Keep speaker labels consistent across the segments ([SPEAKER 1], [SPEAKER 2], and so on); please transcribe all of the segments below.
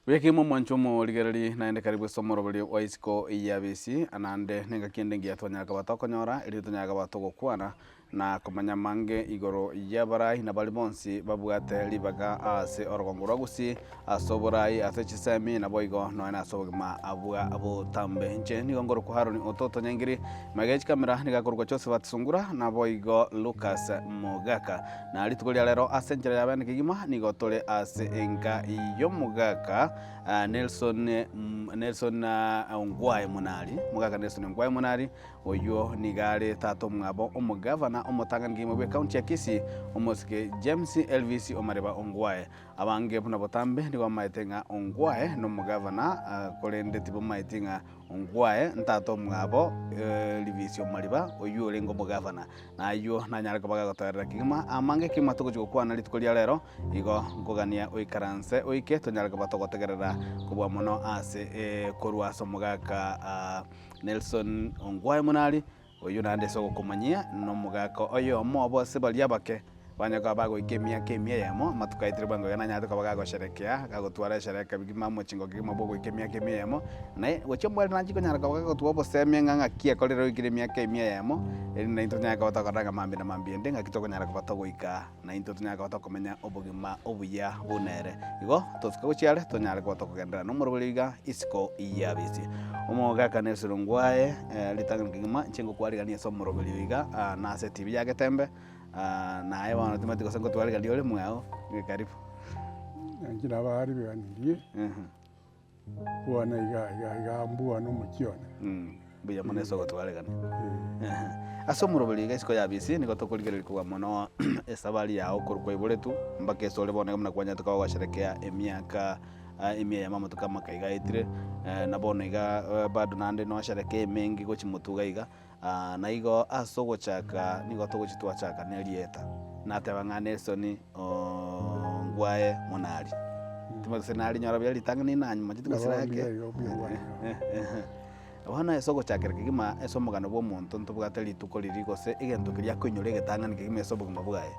[SPEAKER 1] Buya kegima omwancho omorigereri naende karibu ase omoroberio wa isiko ya bisi, naende nengaki ende engiya twanyara koba tokonyora erinde tonyare koba togokwana na komanya amange igoro y'abarai na baria bonsi babwate ribaga ase orogongo rwa Gusii, ase oborai, ase chisemi, naboigo nonya na ase obogima bwa botambe. Inche nigo nkorokwa Haroni Ototo Nyaingiri, magega ye chikamera nigo akorokwa Josephat Sungura, naboigo Lucas Mogaka. Na rituko ria rero ase enchera ya bene kegima nigo tore ase enka y'omogaka Nelson Nelson Ongwae Monari, omogaka Nelson Ongwae Monari, Oyio nigo are tata omwabo omogavana omotang'ani kegima bw'ecounty ya Kisii, omosike James Elvis Omariba Ongwae. Abange buna botambe nigo bamaete ng'a Ongwae nomogavana korende tibamaeti ng'a Ongwae ntata omwabo Elvis Omariba oyio orenge omogavana. Na ayio nanyare koba gagotoerera kegima amange kegima togochia gokwana rituko ria rero, igo nkogania oikaranse oike tonyare koba togotegerera kobua mono ase korwa ase omogaka Nelson Ongwae Monari, oyio naende ase ogokomanyia nomogaka oyomo obo ase baria abake banyare koba bagoika emiaka emia eyemo, amatuko aetire bwango iga nanyarete koba gagosherekea, gagotwara esherehe kegima omochingo kegima bwa ogoika emiaka emia eyemo, naye gochia omweri nachia konyara koba gagotua obosemia ng'a ng'aki ekorire oikire emiaka emia eyemo, erinde naintwe tonyare koba tokorora ng'a mambia na mambia ende ng'aki tokonyara koba togoika. Naintwe tonyare koba tokomenya obogima obuya buna ere. Igo tosuke gochia are, tonyare koba tokogenderera nomoroberi iga isiko y'abisi. Omogaka Nelson Ongwae, ritang'ani kegima inche ngokwarigania ase omoroberi oyo iga na ase etibi ya Getembe, naye bono timanyeti gose ngotwarigania ore mwao, karibu.
[SPEAKER 2] Inche nabariganirie. Bwana iga iga iga mbwana omochie one.
[SPEAKER 1] Mbuya mono ase ogotwaregania. Ase omoroberi iga isiko ya BC nigo tokorigereria kobua mono esabari yao korwa kwaiboretwe mpaka ase ore bono iga buna kwanyarete koba gosherekea emiaka emia eyemo amatuko amaka iga aetire, na bono iga bado naende nosherekee emenge gochia motwe iga iga. Na igo ase ogochaka nigo togochia twachaka ne erieta, nateba ng'a Nelson Ongwae Monari. Timanyeti gose narinyora buya ritang'ani nanyomacheti gose
[SPEAKER 2] Nabo
[SPEAKER 1] rake.
[SPEAKER 2] iga buya bwanyorwa.
[SPEAKER 1] Bono ase ogochakera kegima ase omogano bwa omonto ntobwate rituko riria gose egento keria akoinyora egetang'ani kegima ase obogima bwaye.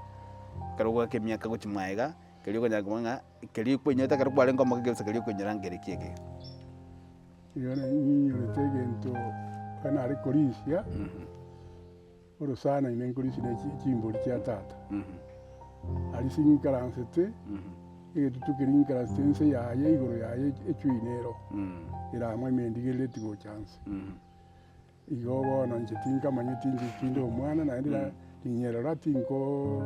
[SPEAKER 1] Ekero ogoaka emiaka gochia magega, keria okonyara komanya ng'a keria kwainyorete ekero kwarenge omoke gose keria okoinyora nkereki eke.
[SPEAKER 2] Igo ninyorete egento ekero nare korisia, orosana ime nkorisia ne chimbori chia tata. Aria ase ng'ikaransete, egetutu keria ng'ikaransete inse yaye igoro yaye echui nero, ere amo ime ndigerereti gocha nse. Igo bono inche tinkamanyeti inche tinde omwana naende na ninyerora tinkoo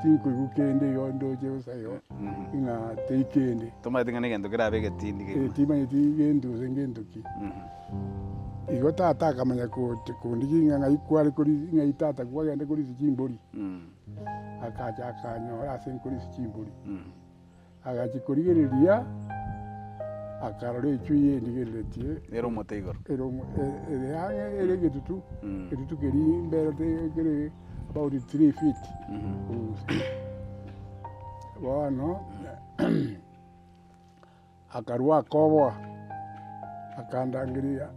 [SPEAKER 2] tinkoigwa kende igo ndoche bosa igo ng'a tei kende.
[SPEAKER 1] Tomanyeti ng'a negento kerabe egetindi kegima.
[SPEAKER 2] Eh, timanyeti gento gose ngento ki. Igo tata akamanya kote kondigia ng'a ng'ai kware kori ng'ai tata kwagenda korisia chimbori. Akacha akanyora ase nkorisia chimbori. Agachia korigereria, akarora echui endigereretie
[SPEAKER 1] Ere omote igoro.
[SPEAKER 2] ere omo- e- ere ang'e ere egetutu, egetutu keria mberete kere about 3 feet korwa inse. Bono akarwa akoboa, akandangeria,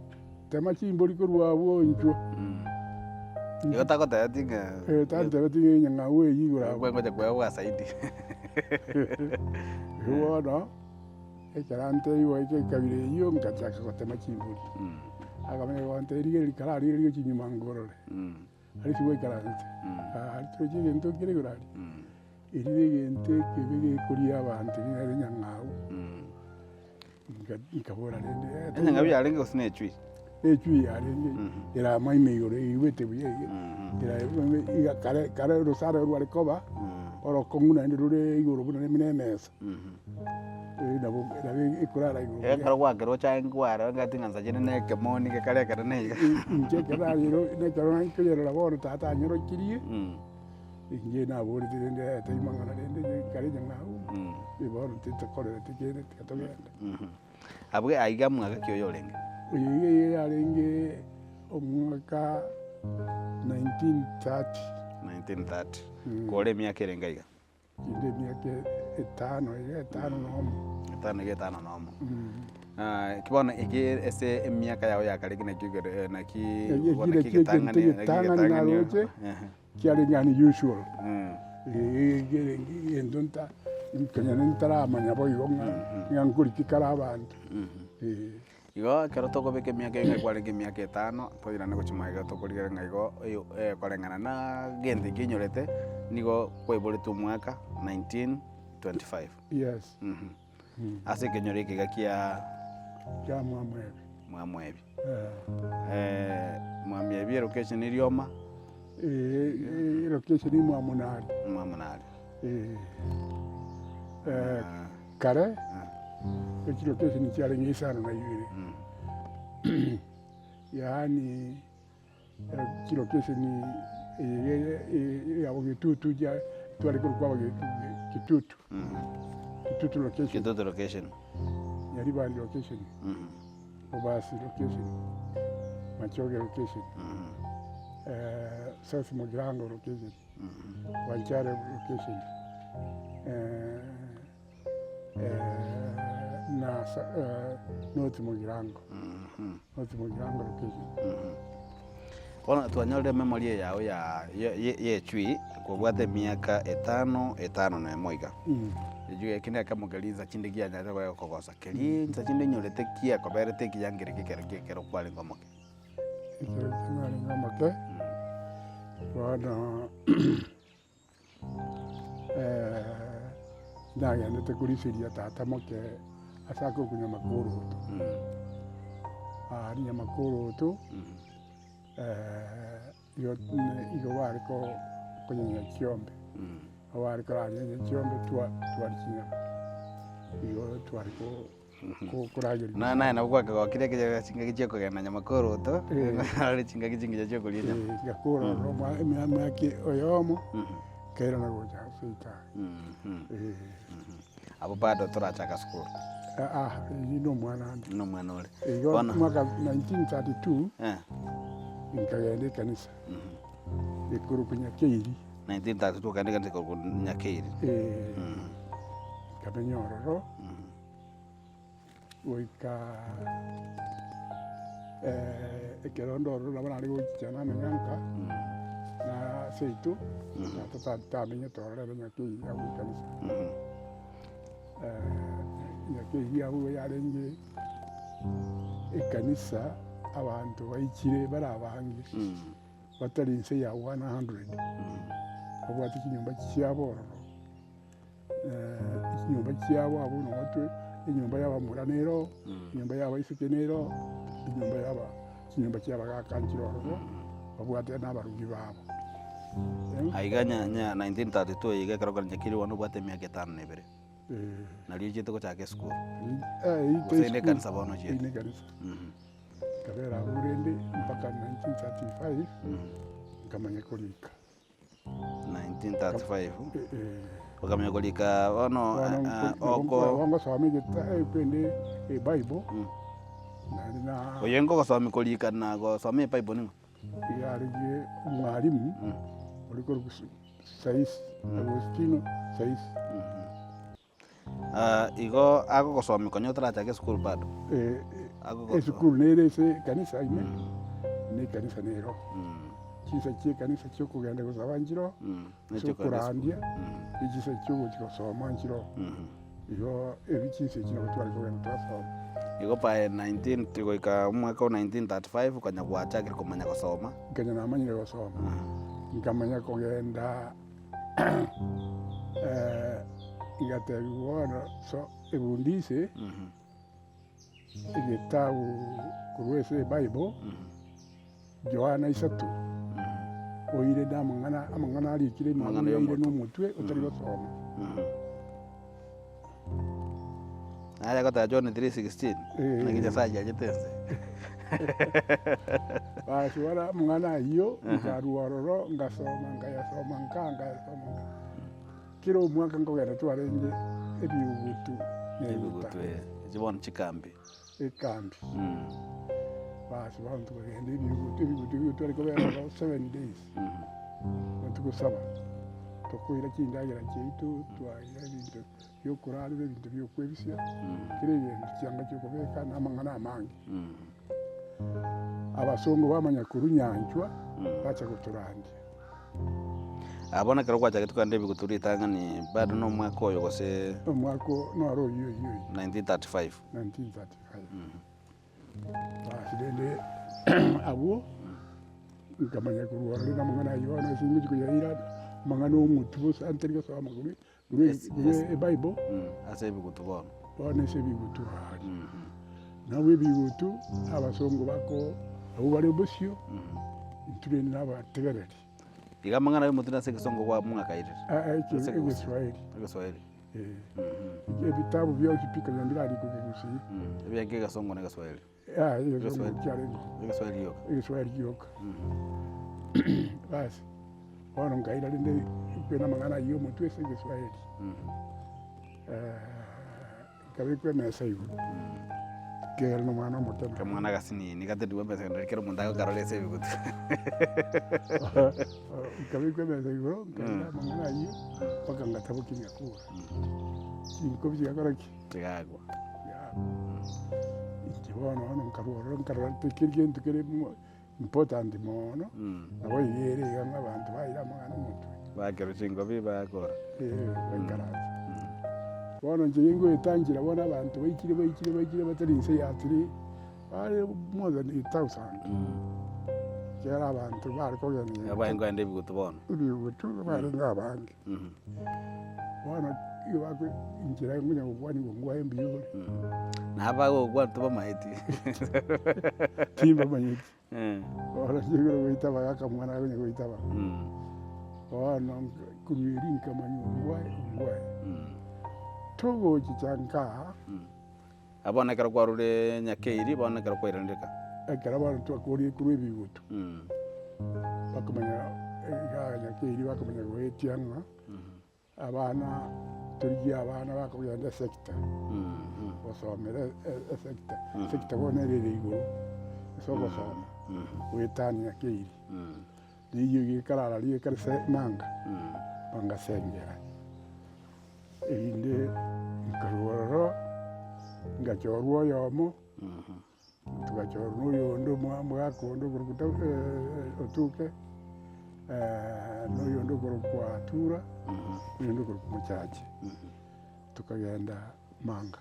[SPEAKER 2] tema chimbori korwa abwo inchuo.
[SPEAKER 1] Igo tagotebetie ng'a
[SPEAKER 2] Eh, tantebetie ng'a enyang'au eyio igoro abwo.
[SPEAKER 1] ngocha koegwa zaidi.
[SPEAKER 2] Igo bono, ekero antebiwa goika ekabira eyio, ngachaka gotema chimbori. Akamanya gontebia rigereria kararigereria gochia nyuma ngorore, aria ase gwaikaransete, aria torochi egento kere igoro aria, erio na egento ekebe gekoria abanto nigo ere enyang'au. Nkabora rende, eh,
[SPEAKER 1] Enyang'au yarenge gose na echui?
[SPEAKER 2] Echui yarenge ere amaino igoro eigwete buya iga, ere iga kare kare orosana rware koba orokong'u naende rore igoro buna buna emesa, eh nabo nabo ekorara igoro buya.
[SPEAKER 1] Ekero gwakerwa ochae nkware ngati ng'a nsache na ekemoni gekare ekenene iga.
[SPEAKER 2] Inche ekero narero nekero nkoyerora bono tata anyorokirie, inche naborete rende eh tari mang'ana rende kare enyang'au, bono titokorereti kende tiga togende.
[SPEAKER 1] Abwo aiga mwaka ki oyo orenge?
[SPEAKER 2] Oyo iga iga yarenge omwaka 1930.
[SPEAKER 1] 1930. Kore emiaka erenge aiga?
[SPEAKER 2] Inde emiaka etano iga etano na omo.
[SPEAKER 1] Etano iga etano na omo. Eki bono eki ase emiaka yao ya kare eki nakio ekere naki
[SPEAKER 2] Eki
[SPEAKER 1] bono
[SPEAKER 2] nakio egento egetang'ani naroche. Kiarenge unusual, egento nta. Konya ntaramanya boigo ng'a ng'a nkoriki kare abanto, eh.
[SPEAKER 1] Igo ekero tokobeka emiaka eyio ng'a kwarenge emiaka etano, toirane gochia magega tokorigereria ng'a igo oyo koreng'ana na gento ekio oinyorete, nigo kwaiboretwe omwaka 1925.
[SPEAKER 2] Yes.
[SPEAKER 1] Ase ekenyoro eke iga kia.
[SPEAKER 2] Kia Mwamwebi.
[SPEAKER 1] Mwamwebi. Mwamwebi elocation erioma.
[SPEAKER 2] Elocation Mwamunari.
[SPEAKER 1] Mwamunari.
[SPEAKER 2] Kare, echilocation chiarenge isano na ibere. Yaani chilocation eye ya Bogetutu tware korokwa Kitutu. Kitutu location.
[SPEAKER 1] Kitutu location.
[SPEAKER 2] Nyaribari location. Bobasi location. Machoge location. South Mugirango location. Wanchare location. Na North Mugirango. North Mugirango location.
[SPEAKER 1] Bono twanyorire memory eye yao ya ya echui kobwate emiaka etano etano na emo iga. Echui eke na ekemo keria insa chinde kianyarete kogosa keria insa chinde onyorete kiakoberete ekiya nkereki ekero kia ekero kwarenge omoke.
[SPEAKER 2] Ekero narenge omoke, bono nagendete koriseria tata moke ase akorokwa Nyamakoroto. Aria Nyamakoroto, igo igo bare konyenya chiombe, igo bare koranyenya chiombe twaria chinyama, igo tware ko.
[SPEAKER 1] Nonya naye nabo gwakegokire ekiagera chingaki chi'okogenda nyamakoroto, are chingaki chingiya chi'okoria enyama.
[SPEAKER 2] Ngakora ororo emiaka oyomo, nkairana gocha ase etaoni.
[SPEAKER 1] Abwo bado torachaka sukuru.
[SPEAKER 2] Aa, eyio na omwana onde.
[SPEAKER 1] Na omwana ore.
[SPEAKER 2] Igo
[SPEAKER 1] Bono.
[SPEAKER 2] mwaka 1932, nkagenda ekanisa, ekorokwa Nyakeiri.
[SPEAKER 1] 1932 okagenda ekanisa ekorokwa Nyakeiri.
[SPEAKER 2] Nkamenya ororo. Goika ekero ndororo nabo nare gochicha namenya nka, na seito, tata tamenyete ororo ere Nyakeiri agwo ekanisa. Nyakeiri abwo yarenge ekanisa abanto baichire bare abange, batari inse ya 100, babwate chinyomba chiabo ororo. Chinyomba chiabo abwo nabo twe, enyomba y'abamura nero, enyomba y'abaiseke nero, enyomba y'aba chinyomba chi'abagaka nchire ororo, babwate na abarugi babo.
[SPEAKER 1] Aiga nya nya 1932 iga ekero okare Nyakiri bono obwate emiaka etano na ebere, nario ochiete gochaka esukuru, gose inde ekanisa bono ochiete?
[SPEAKER 2] Inde ekanisa. Nkabera abwo rende mpaka 1935, nkamanya korika.
[SPEAKER 1] 1935 okamanya korika bono oko.
[SPEAKER 2] Ngosoma egetabu ebible naende na.
[SPEAKER 1] Oyo ngogosomia korika na gosoma ebible ning'o?
[SPEAKER 2] Iga arenge omwalimu ore korokwa Saisi, Agostino Saisi.
[SPEAKER 1] Igo agogosomia konya otarachaka esukuru bado?
[SPEAKER 2] Esukuru nere ase ekanisa ime, na ekanisa nero. Chinsa chia ekanisa chia okogenda gosaba nchiroo, ase okorandia, ne chinsa chia ogochia gosoma nchiroo. Igo ebi chinsa echi nabo tware kogenda twasoma.
[SPEAKER 1] Igo by 19 goika omwaka o 1935 okanya gwachakire komanya gosoma.
[SPEAKER 2] Nkonya namanyire gosoma, nkamanya kogenda. Ngatebiwa bono so ebundise egetabu korwa ase ebible, Yohana isato, oire na amang'ana amang'ana arikire ime abwo
[SPEAKER 1] Amang'ana
[SPEAKER 2] oire
[SPEAKER 1] y'omotwe.
[SPEAKER 2] na omotwe otari gosoma.
[SPEAKER 1] Nare goteba John 3:16, naki Nyasaye achiachete ense.
[SPEAKER 2] Basi bono amang'ana ayio, nkarua ororo ngasoma nkayasoma nka nkayasoma nka. Kera omwaka nkogenda twarenge ebiugutu na eguta.
[SPEAKER 1] Ebiugutu eh, echi bono chikambi.
[SPEAKER 2] Ekambi. Basi bono tokagenda ebiugutu ebiugutu ebiugutu tware kobera ororo 7 days. Amatuko saba, tokoira chindagera chiaito, twaira ebinto biokorarera, ebinto biokwebisia, kera egento chianga chiokobeka na amang'ana amange. Abasongo bamanya korwa nyanchwa, bacha gotorandia.
[SPEAKER 1] Aa bono ekero gwachagete kogenda ebigutu ritang'ani bado na omwaka oyo gose?
[SPEAKER 2] Omwaka o noro oyio oyio oyio.
[SPEAKER 1] 1935.
[SPEAKER 2] 1935. Basi rende abwo nkamanya korwa ororo na amang'ana ayio bono ase ngochia koyaira amang'ana omotwe bosa ntari gosoma korwa korwa
[SPEAKER 1] Yes,
[SPEAKER 2] korwa
[SPEAKER 1] yes.
[SPEAKER 2] ebible
[SPEAKER 1] Ase ebigutu bono.
[SPEAKER 2] bono ase ebigutu aria. Nabo ebigutu abasongo bako abwo bare bosio, intwe rende nabategereri.
[SPEAKER 1] Iga amang'ana ay'omotwe nase egesongo gwa mwakairire.
[SPEAKER 2] Ah,
[SPEAKER 1] Ase ekegusii.
[SPEAKER 2] Egeswahili.
[SPEAKER 1] Egeswahili.
[SPEAKER 2] Eh. Ebitabu bionsi pi konya mbirarikwe kegusii.
[SPEAKER 1] Ebiaye egesongo na egeswahili.
[SPEAKER 2] Ah, egesongo kiarenge.
[SPEAKER 1] Egeswahili gioka.
[SPEAKER 2] Egeswahili gioka. Basi, bono nkaira rende kwena amang'ana ayio omotwe ase egeswahili. Nkabekwa emesa igoro, ekiagera nomwana omoke naye.
[SPEAKER 1] Kamwana agasinini gatenigwe emesa naende kera omonto agokarora ase ebigutu.
[SPEAKER 2] Nkabekwa emesa igoro, nkaira amang'ana ayio, mpaka ngatabokia ngakora. Chinkobi chigakora ki?
[SPEAKER 1] Chigakwa.
[SPEAKER 2] Chigakwa. Inche bono bono nkarwa ororo nkarora tikeri gento kere mo important mono, nabo iga ere iga ng'a abanto baira amang'ana omotwe.
[SPEAKER 1] Bakerwa chingobi bakora.
[SPEAKER 2] Eh, baikaransa. Bono inche ningoetanchera bono abanto baikire baikire baikire batari inse ya three, bare more than a thousand. Ekiagera abanto bare kogenda
[SPEAKER 1] Abaye nkoenda ebigutu bono.
[SPEAKER 2] ebigutu barenge abange. Bono igo bakwe inchera ngonya gokwanigwa ngwaye mbuya ore.
[SPEAKER 1] Na abagokwana tibamaeti.
[SPEAKER 2] Timbamanyeti. Bono inche igoro goitaba akamwana akonya goitaba. Bono korwa erio nkamanya ongwae ongwae. Togochicha nkaa.
[SPEAKER 1] Bono ekero kwarure Nyakeiri, bono ekero kwairanire ka?
[SPEAKER 2] Ekero bono twakorire korwa ebigutu, bakamanya igaa Nyakeiri bakamanya goetia ng'a abana torigie abana bakogenda esector, gosomera esector, esector bono ere ere igoro ase ogosoma goetania Nyakeiri. Riiyo gekarara riekare se manga, bangasengera. Erinde nkarwa ororo, ngachorwa oyomo, togachorwa na oyonde omogaka onde okorokwa Otuke, na oyonde okorokwa Tura, na oyonde okorokwa Mochache, tokagenda manga.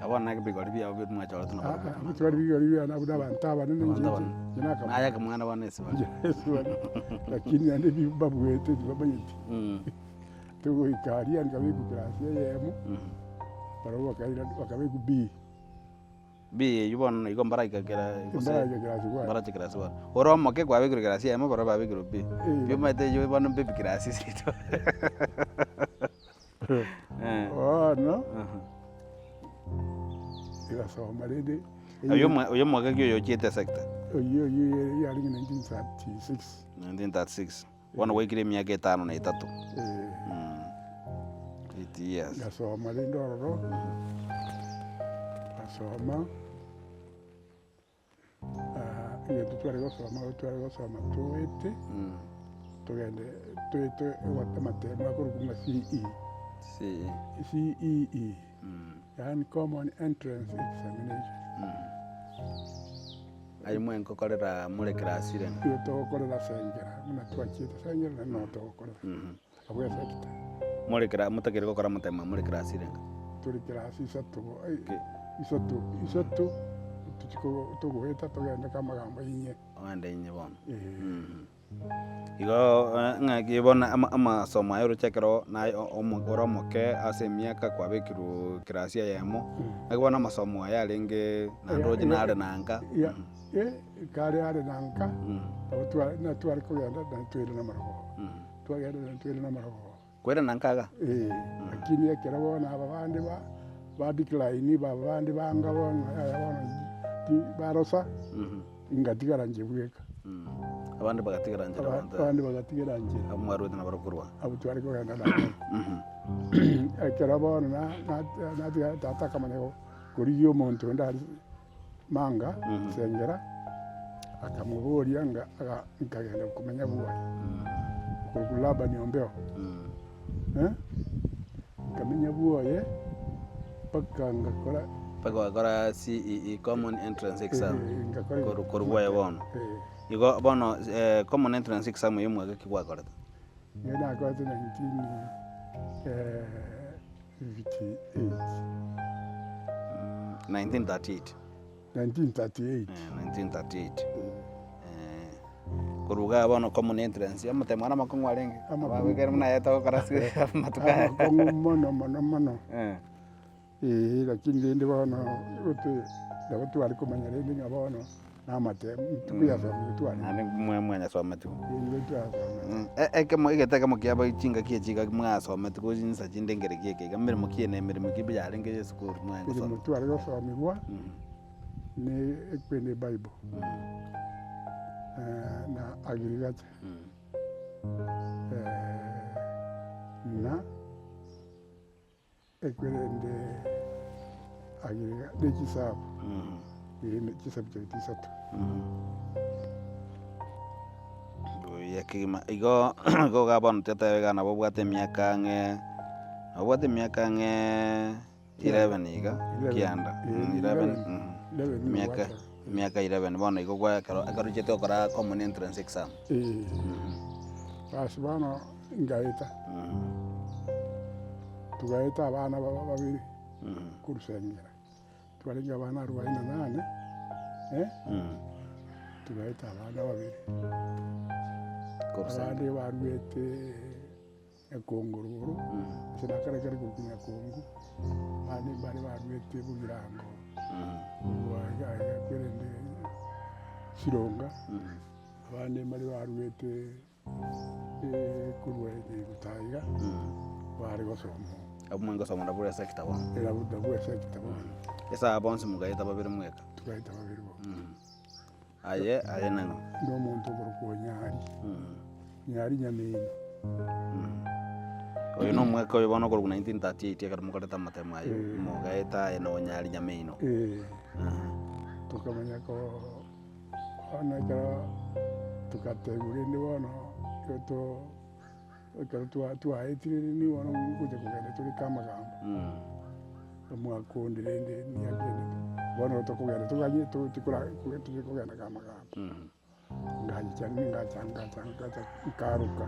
[SPEAKER 1] Abwo bono ebigori biabo biria mwachorete nabo
[SPEAKER 2] Ah, ah,
[SPEAKER 1] mokobimanya.
[SPEAKER 2] twari bigori biane abwo na abanto abanene
[SPEAKER 1] Abanto
[SPEAKER 2] inche
[SPEAKER 1] abanene.
[SPEAKER 2] inche nakaba-
[SPEAKER 1] Naye akamwana bono ase bare.
[SPEAKER 2] inche ase bare. Lakini naende bi babuete tibamanyeti. Togoika aria nkabekwa class eyemo, barabwo bakaira bakabekwa B.
[SPEAKER 1] B eywo bono igo mbaraika kera gose
[SPEAKER 2] Mbaraika class one.
[SPEAKER 1] mbarache class one. Ore omoke kwabekirwe class eyemo barabwo babekirwe B.
[SPEAKER 2] Eh.
[SPEAKER 1] Pi omanyete eywo bono mbaby class seito.
[SPEAKER 2] Bono egasoma rende
[SPEAKER 1] Oyo omwa- oyo omwaka ki oyo ochiete sector?
[SPEAKER 2] oyio oyio yarenge 1936.
[SPEAKER 1] 1936. Bono gwaikire emiaka etano na etato.
[SPEAKER 2] Eh,
[SPEAKER 1] Eight years.
[SPEAKER 2] Ngasoma rende ororo, ngasoma egento tware gosoma igo tware gosoma toete, togende toete amatemo akorokwa ng'a CE.
[SPEAKER 1] CE.
[SPEAKER 2] CEE, yaani Common Entrance Examination.
[SPEAKER 1] Aye mwenkokorera more class rende?
[SPEAKER 2] Igo togokorera Sengera, buna twachiete Sengera naende nabo togokorera. Abwo esecta.
[SPEAKER 1] More kera motakeire gokora amatemo more class rende?
[SPEAKER 2] Tore class isato bo isato isato tochi ko togoeta togende ka amagambo inye.
[SPEAKER 1] Ogende inye bono.
[SPEAKER 2] Eeh.
[SPEAKER 1] Igo ng'aki bono amasomo aya oroche ekero naye ore omoke ase emiaka kwabekirwe class eyemo, ng'aki bono amasomo aya arenge naende roche nare na nka.
[SPEAKER 2] Kare are na nka, nabo tware natware kogenda naende twairana amarogoba, twagenda naende twairana amarogoba.
[SPEAKER 1] Koirana nka iga?
[SPEAKER 2] Ee, lakini ekero bono aba bande ba ba decline aba bande banga bono yaya bono ti barosa, ngatigara inche bweka.
[SPEAKER 1] Abande bagatigara nchera abanto
[SPEAKER 2] Abande bagatigara nchera.
[SPEAKER 1] abwo mwarwete nabo korwa.
[SPEAKER 2] Abwo tware kogenda nabo. Ekero bono na- na- natigara tata akamanya korigia omonto onde aria manga sengera, akamoboria nga aga nkagenda komenya bwoye, okorokwa Labani ombeo, nkamenya bwoye mpaka ngakora.
[SPEAKER 1] Mpaka ogakora CEE, Common Entrance Exam,
[SPEAKER 2] ngakora
[SPEAKER 1] korwa korwa bwoye bono. Igo bono Common Entrance Exam eywo mwaka ki gwakorete?
[SPEAKER 2] Nigo nakorete 1958.
[SPEAKER 1] 1938.
[SPEAKER 2] 1938.
[SPEAKER 1] 1938. Korwa igaa bono common entrance, amatemo aria amakong'u arenge?
[SPEAKER 2] Amakong'u.
[SPEAKER 1] Ekero buna aye togokora amatuko aya.
[SPEAKER 2] Amakong'u mono mono mono. Eeh lakini rende bono gote nabo tware komanya rende ng'a bono na amatemo tikoyasomigwa tware.
[SPEAKER 1] Naende mwa mwanyasometigwe.
[SPEAKER 2] Eeh nigo twasomete.
[SPEAKER 1] Ekemo egento ekemo kiaba chingaki echi iga mwasometigwe chinsa chinde nkere ki eke iga, emeremo ki ene emeremo ki yarenge ya esukuru mware gosoma?
[SPEAKER 2] Emeremo tware gosomigwa ne ekwende ebible na agriculture na. Ekwerende agega ne chisabu, ee ne chisubject isato.
[SPEAKER 1] Buya kegima. Igo igo iga bono totebe iga nabo obwate emiaka ang'e, nobwate emiaka ang'e eleven iga, kianda, eleven, emiaka emiaka eleven bono igo gwa ekero ekero ochiete gokora common entrance exam.
[SPEAKER 2] Basi bono ngaeta. Togaeta abana baba babere korwa Sengera, twarenge abana arubaini na nane, togaeta abana babere.
[SPEAKER 1] Korwa Sengera.
[SPEAKER 2] Abande baruete Nyakongo rogoro, ase nakare kare korokwa Nyakongo, abande mbare baruete Bogirango, korwa iga iga kwerende Sironga, abande mbare baruete. Korwa egeguta iga bare gosoma oo.
[SPEAKER 1] Abwo mwenge gosoma nabwo ase ekitabo.
[SPEAKER 2] Abwo nabwo ase ekitabo.
[SPEAKER 1] Ase aba bonsi mogaeta babere mweka.
[SPEAKER 2] Togaeta babere boka.
[SPEAKER 1] Aye aye nang'o?
[SPEAKER 2] Na omonto okorokwa Onyari, Onyari Nyameni.
[SPEAKER 1] Oyo na omwaka oyo bono okorokwa 1938 ekero mokorete amatemo ayio, mogaeta aye na Onyari Nyameino.
[SPEAKER 2] Tokamanya ko. Bono ekero togatebiwa rende bono ekero to ekero twa twaetire rende bono ngocha kogenda tore ka amagambo, omwaka onde rende emiaka ende bono tokogenda toganye tochia kora tochia kogenda ka amagambo. Ngacha ngacha ngacha ngacha nkaroka,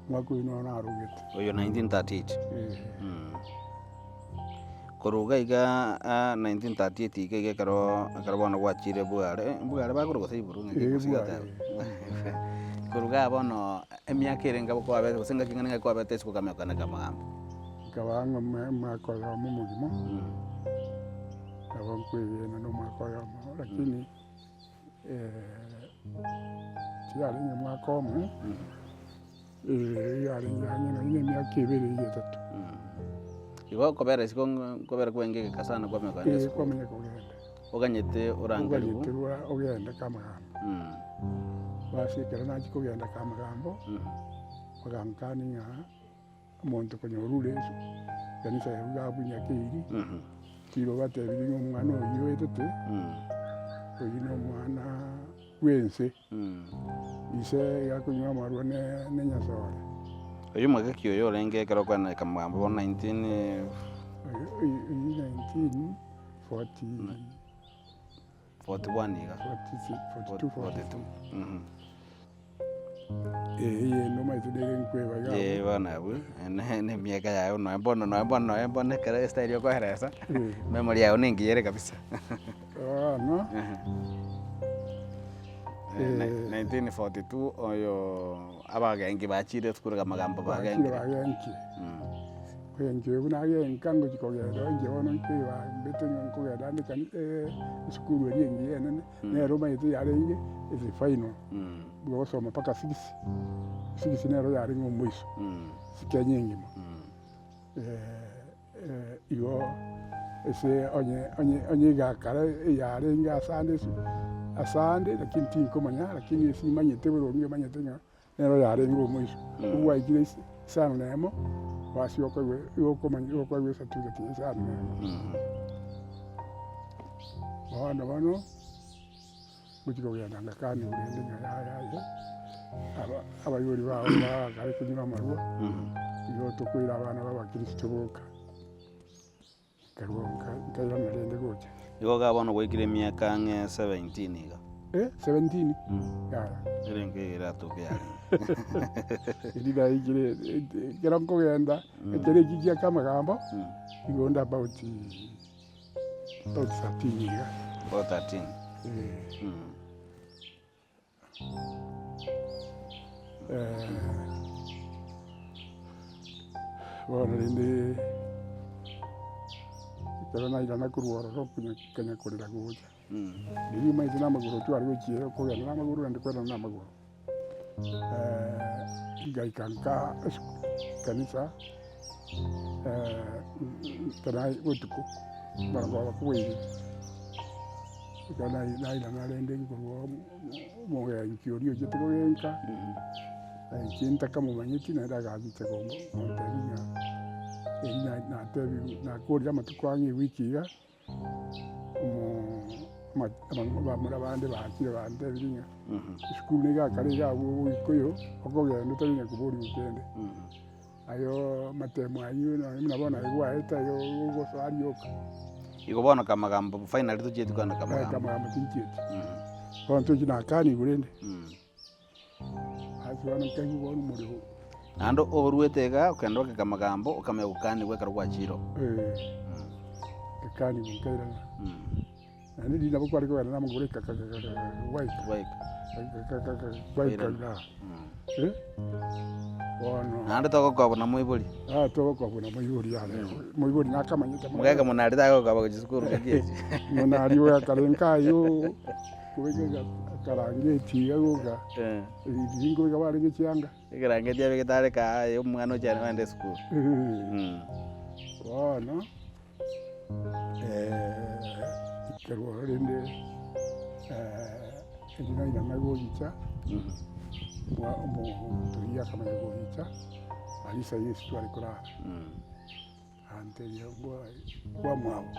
[SPEAKER 2] omwaka oyio noro narogete.
[SPEAKER 1] Oyo 1938.
[SPEAKER 2] Eeh.
[SPEAKER 1] Korwa iga iga 1938 iga iga ekero ekero bono gwachire bware, bware bakore gose iburu ng'aki
[SPEAKER 2] Eeh,
[SPEAKER 1] gose
[SPEAKER 2] bware.
[SPEAKER 1] gateba. Korwa igaa bono emiaka ere enga kwabete gose engaki eng'ana ng'aki kwabete ase okogamia okana amagambo.
[SPEAKER 2] Nkaba ng'a omwe omwaka oyomo omogima, nabo nkoegena na omwaka oyomo lakini tiyarenge omwaka omo, yarenge ang'e nonye na emiaka ebere iga etato.
[SPEAKER 1] Igo okobera isiko nkobera kwenge egeka sana kwamanya kogenda
[SPEAKER 2] Eeh
[SPEAKER 1] esukuru.
[SPEAKER 2] kwamanya kogenda.
[SPEAKER 1] Oganyete orangerigwe.
[SPEAKER 2] Oganyete ogende kamagambo. Basi ekero nachia kogenda kamagambo, bagankania ng'a Omonto konya orure ekanisa yago iga abwo nyakeiri, tiga obatebirie ng'a omwana oyio oetete, oyio na omwana bw'ense, ise iga akonywa amarwa ne ne Nyasore.
[SPEAKER 1] Oyio omwegeki oyo orenge ekero okwana ekamgambo bono nineteen.
[SPEAKER 2] Oyio oyio nineteen forty.
[SPEAKER 1] 41 iga.
[SPEAKER 2] 42,
[SPEAKER 1] 42.
[SPEAKER 2] Eye nomanyete nere nkweba iga abwo.
[SPEAKER 1] Eh, bono abwo, ne- ne emiaka yago nonya bono nonya bono nonya bono ekero estyle okoeresa, memory yago nengiya ere kabisa.
[SPEAKER 2] Bono, Eh.
[SPEAKER 1] 1942 oyo abagenki bachire esukuru amagambo
[SPEAKER 2] bachire
[SPEAKER 1] bagenkire.
[SPEAKER 2] bagenkie. Enchera buna agenka ngochia kogenda inche bono nkeibambete ng'a nkogenda ande ekani esukuru eria engiya enene, nere omanyete yarenge ase final, bwogosoma mpaka six, six nero yarenge omoiso, ase Kenya engima. Igo ase onye onye onye egakara eyarenge ase ande ase ase ande lakini tinkomanya lakini ase manyete boronge manyete ng'a. Nero yarenge omoiso, obwaikire isano na emo, basi okoigwa igo okomanya igo okoigwa esatifiketi ya isano na emo. Bono bono, ngochia kogenda ngakaniwa rende ng'a yaya aye, aba abaibori bao bagakare konywa amarwa, igo tokoira abana ba abakristo boka. Nkarua nkairana rende gocha.
[SPEAKER 1] Igo iga bono gwaikire emiaka ang'e 17 iga.
[SPEAKER 2] Eh, 17? Yaya.
[SPEAKER 1] Ere enka eye eratoke yarenge.
[SPEAKER 2] Erio naikire ekero nkogenda, ekero ekio gia kamagambo, nigo onde about about 13 iga.
[SPEAKER 1] About 13.
[SPEAKER 2] Eh. Bono rende ekero nairana korwa ororo konya konya korera gocha, riria omanyete na amagoro tware gochia okogenda na amagoro naende kwerana na amagoro, ngaika nka esuku ekanisa ekero botuko barabwo bakoboirie. Ekero nairana rende nkorwa omogenki oria ochete kogenka, inche ntakamomanyeti naende agachicha gontebia ng'a eri natebiwe nakorire amatuko ang'e ewiki iga, abamura bande bachire bantebirie ng'a esukuru nigo ekare iga abwo Omoikuyu okogenda otari koborigwa kende. Aye amatemo ayio nonye buna bono aye gwaeta aye ogosoa rioka.
[SPEAKER 1] Igo bono kamagambo finally tochieti kogenda kamagambo.
[SPEAKER 2] Kamagambo tinchieti. Bono tochi nakanigwe rende. Ase bono nkaigwa bono omorero.
[SPEAKER 1] Naende oruete igaa okenda goika kamagambo okamanya gokanigwa ekero gwachire oo.
[SPEAKER 2] Nkakanigwa nkairana. Naende riria nabo kware kogenda namagoro ekakakakaka gwaika.
[SPEAKER 1] Gwaika.
[SPEAKER 2] Ekakakaka gwaika igaa. Eh, bono.
[SPEAKER 1] Naende togokobwa na moibori.
[SPEAKER 2] Ah, togokobwa na moibori yare. Moibori nakamanyete mono.
[SPEAKER 1] Mogeka monari tagokobwa gochia sukuru gaki echi.
[SPEAKER 2] Monari oyo akarenka aywo, kobeka akarangeti iga goka, riria nkobeka barenge chianga.
[SPEAKER 1] Ekerangeti abegete are kaa aye omwana oche ogende esukuru.
[SPEAKER 2] Bono. Ekerwa oro rende erio nairana gochicha, omonto oyio akamanya gochicha, aria ase Yeso tware korara, agantebia kwamwabo,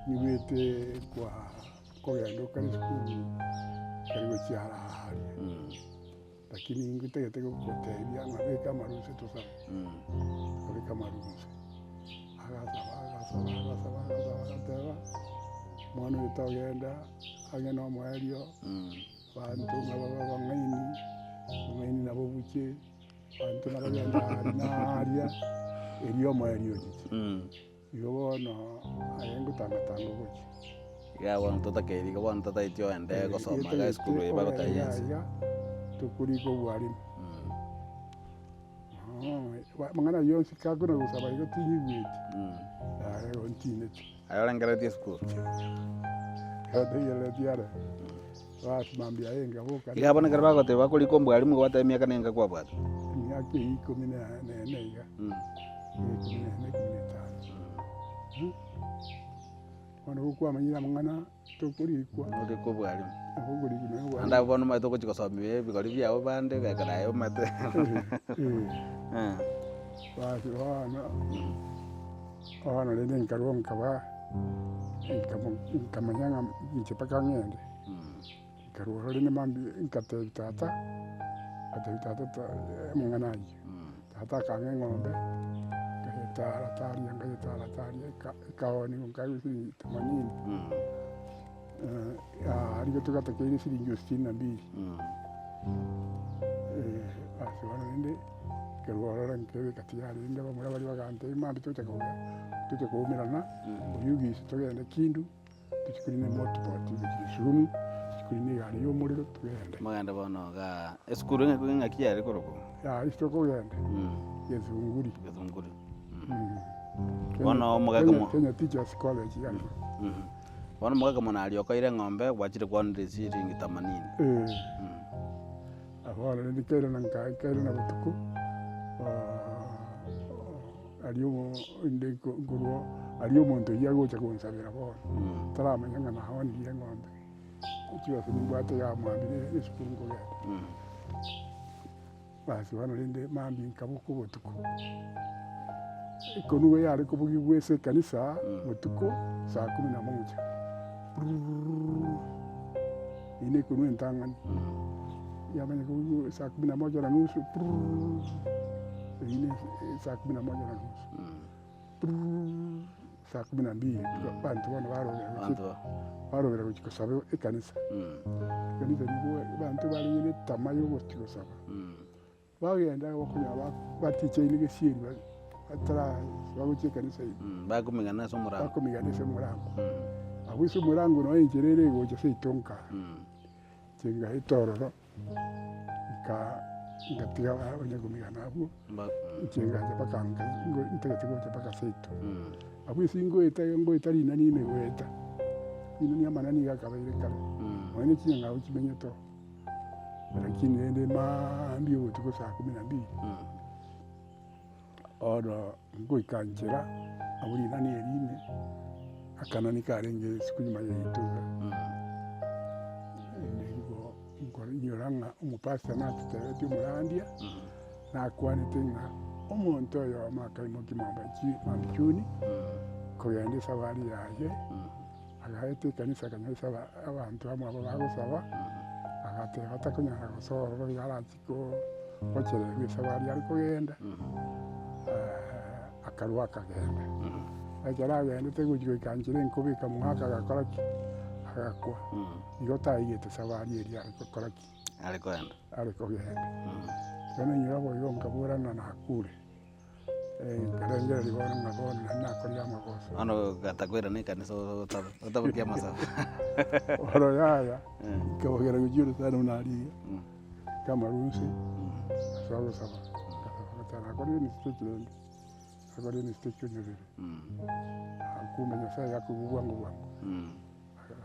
[SPEAKER 2] nigwete kwa kogenda okare esukuru kare gochia ara aria, lakini ngotagete gogotebia ng'a beka amaruse tosabe, tokabeka amaruse. Agasaba, agasaba, agasaba, agasaba, agateba, omwana oyo togenda ang'e na omoerio, abanto ng'a babe abang'aini, obong'aini nabo buche, abanto nabagende aaria na aaria, erio omoerio ochiche. Igo bono aye ngotangatanga ogochia.
[SPEAKER 1] Iga bono totakeiri, iga bono totaeti ogende gosoma iga esukuru eye bagotebia ense.
[SPEAKER 2] Iga tokorika obwarimu. Amang'ana ayio onsi kakona gosaba igo tinyigweti, yaya igo ntineti.
[SPEAKER 1] Aye orengereretie esukuru?
[SPEAKER 2] Ndengereretie are, basi mambia aye nkaboka.
[SPEAKER 1] Iga bono ekero bagoteba bakorika omwalimu igo bateba emiaka nenga kwabwate?
[SPEAKER 2] Emiaka eyio ikomi na ene iga, ikomi na ene, ikomi na etano. Bono gokwamanyire amang'ana. Tokorikwa.
[SPEAKER 1] Norikwe obwarimu.
[SPEAKER 2] Nabo okorikwa naye obwarimu.
[SPEAKER 1] Naende abwo bono omanyete ogochia gosomia ebigori biabo bande egekora aye omanyete.
[SPEAKER 2] Basi bono, bono rende nkarwa nkaba, nkamanya ng'a inche mpaka ng'ende. Nkarwa ororo rende mambia ngatebia tata, ngatebia tata amang'ana ayio. Tata akang'a eng'ombe, nkayetara taria nkayetara taria ekaonigwa nkaegwa siringi themanini, aria togatakeire siringi sitini na mbili. Basi bono rende, nkarwa ororo nkebeka tiyari rende abamura baria bagantebia mambia tocha kogenda tocha koumerana, oyio gise togende kindu. Tochie korina emotoboti gochia Kisumu, tochie korina egari ya omorero togende.
[SPEAKER 1] Mogende bono igaa esukuru ng'aki ng'aki yare korokwa?
[SPEAKER 2] Yaya ase tokogenda, Githunguri.
[SPEAKER 1] Githunguri. Bono omogaka mo-
[SPEAKER 2] Kenya Teachers College iga nigo.
[SPEAKER 1] Bono omogaka monaria okoire eng'ombe gwachire kwanera eshiringi themanini.
[SPEAKER 2] Bono rende nkairana nka nkairana botuko, Aria inde nkorwa aria omonto oyio agocha gonsabera bono, taramanya ng'a naonirie eng'ombe, chibesa nimbwate iga mwambire esukuru nkogenda. Basi bono rende mambia nkaboka obotuko, ekonuga yare kobugigwa ase ekanisa botuko saa kumi na moja, brrrr, eyio na ekonwa entang'ani, yamanya kobugigwa saa kumi na moja na nusu brrrr. Eyio ne saa kumi na moja na nusu, brrrr, Saa kumi na mbili abanto bono barobera gochia
[SPEAKER 1] Abanto.
[SPEAKER 2] barobera gochia kosaba ekanisa. Ekanisa nigo abanto barenge na etama ya ogochia gosaba. Bagenda bakonyora ba batichaine gesieri ba batara bagochia ekanisa ime.
[SPEAKER 1] Bakomigana ase omorango.
[SPEAKER 2] Bakomigana ase omorango. Abwo ase omorango noo enchera ere egocha seito nka, inche ngaeta ororo. Ngatiga onye komigana abwo, inche ngacha mpaka nka ntagete gocha mpaka seito. Abwo ase ngoeta iga ngoeta rinani ime goeta, rinani amanani iga akabeire kare, nonya ne chinyang'au chimenyete oo, lakini rende maambia obotuko saa kumi na mbili, bono ngoika nchera abwo rinani eri ime, akanani karenge isiko nyuma yaito iga, nigo. Nkonyora ng'a omopastor natotebetie omorandia, nakwanete ng'a omonto oyomo akaimokia mambichuni kogenda esabari yaye, agaeta ekanisa akanyora esaba abanto amo abwo bagosaba, agateba takonyara gosoa ororo iga arachie gochererwa esabari are kogenda, akarwa akagenda. Ekero agendete gochia goika nchera enkobe ekamoaka agakora ki? Agakwa. Igo taigete sabari eria are gokora ki?
[SPEAKER 1] Are kogenda.
[SPEAKER 2] Are kogenda. Bono inyora boigo nkabora ng'a nakure, nkarengereria bono ng'a bono nari nakorire amagoso.
[SPEAKER 1] Bono gatakoirana ekanisa otabe, otabokia amasabo.
[SPEAKER 2] Bono yaya, nkabogera gochia orosana buna aria iga, nkamarwa inse, ase ogosaba, ngasaba ngateba nakorire emistake rende. Nakorire emistake onyebere, kumbe Nyasaye gakoigwa bwango bwango.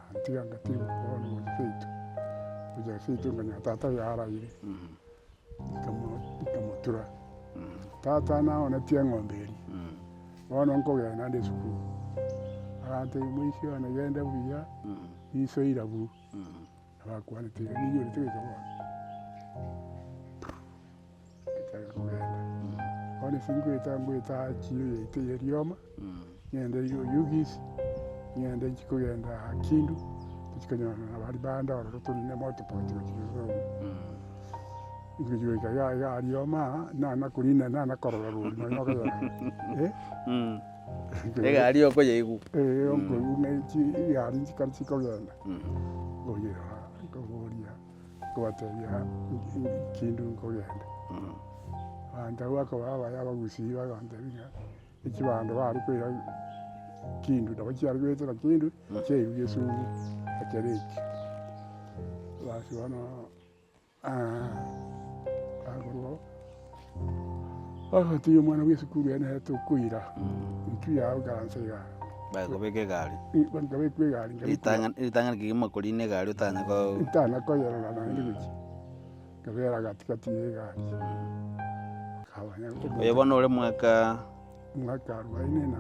[SPEAKER 2] Agantiga ngatiga bono gocha seito, gocha seito nkanyora tata oyo araire, nkamotura. Tata naonetie eng'ombe eria, bono nkogenda nde esukuru, agantebia moisia one genda buya, riso irabu, nabakwanete iga ninyorete goika bono. Ngachaka kogenda, bono ase ngoeta ngoeta chiro yaito ya rioma. Ng'ende Oyugis, ng'ende nchie kogenda Kindu, tochie konyorana na baria bande ororo torine motopoti gochia Kisumu. Ngochia goika iga iga aria oma, nana korina nana korora rori nonya okonyora eh.
[SPEAKER 1] Egari okoyeigwa.
[SPEAKER 2] Eh, nkoigwa ng'a echi egari nchikare chikogenda, nkoyerora nkoboria, nkobatebia Kindu nkogenda. Abanto abwo bakoba abaya abagusii bagantebia ng'a. Echibando bare koira kindu nabo chiare goetera kindu chiairwa gesumu ekero ekio. Basi bono bakorwa bagatiga omwana bwa esukuru ere nere tokoira intwe yao ikaransa igaa.
[SPEAKER 1] Bakobeka egari.
[SPEAKER 2] Nkabekwa egari nkabekwa
[SPEAKER 1] Ritang'ani ritang'ani kegima korina egari otanya ko
[SPEAKER 2] ntana koyerora naende gochia. Nkabera gati gati y'egari.
[SPEAKER 1] Oyo bono ore mwaka.
[SPEAKER 2] Mwaka arubaini na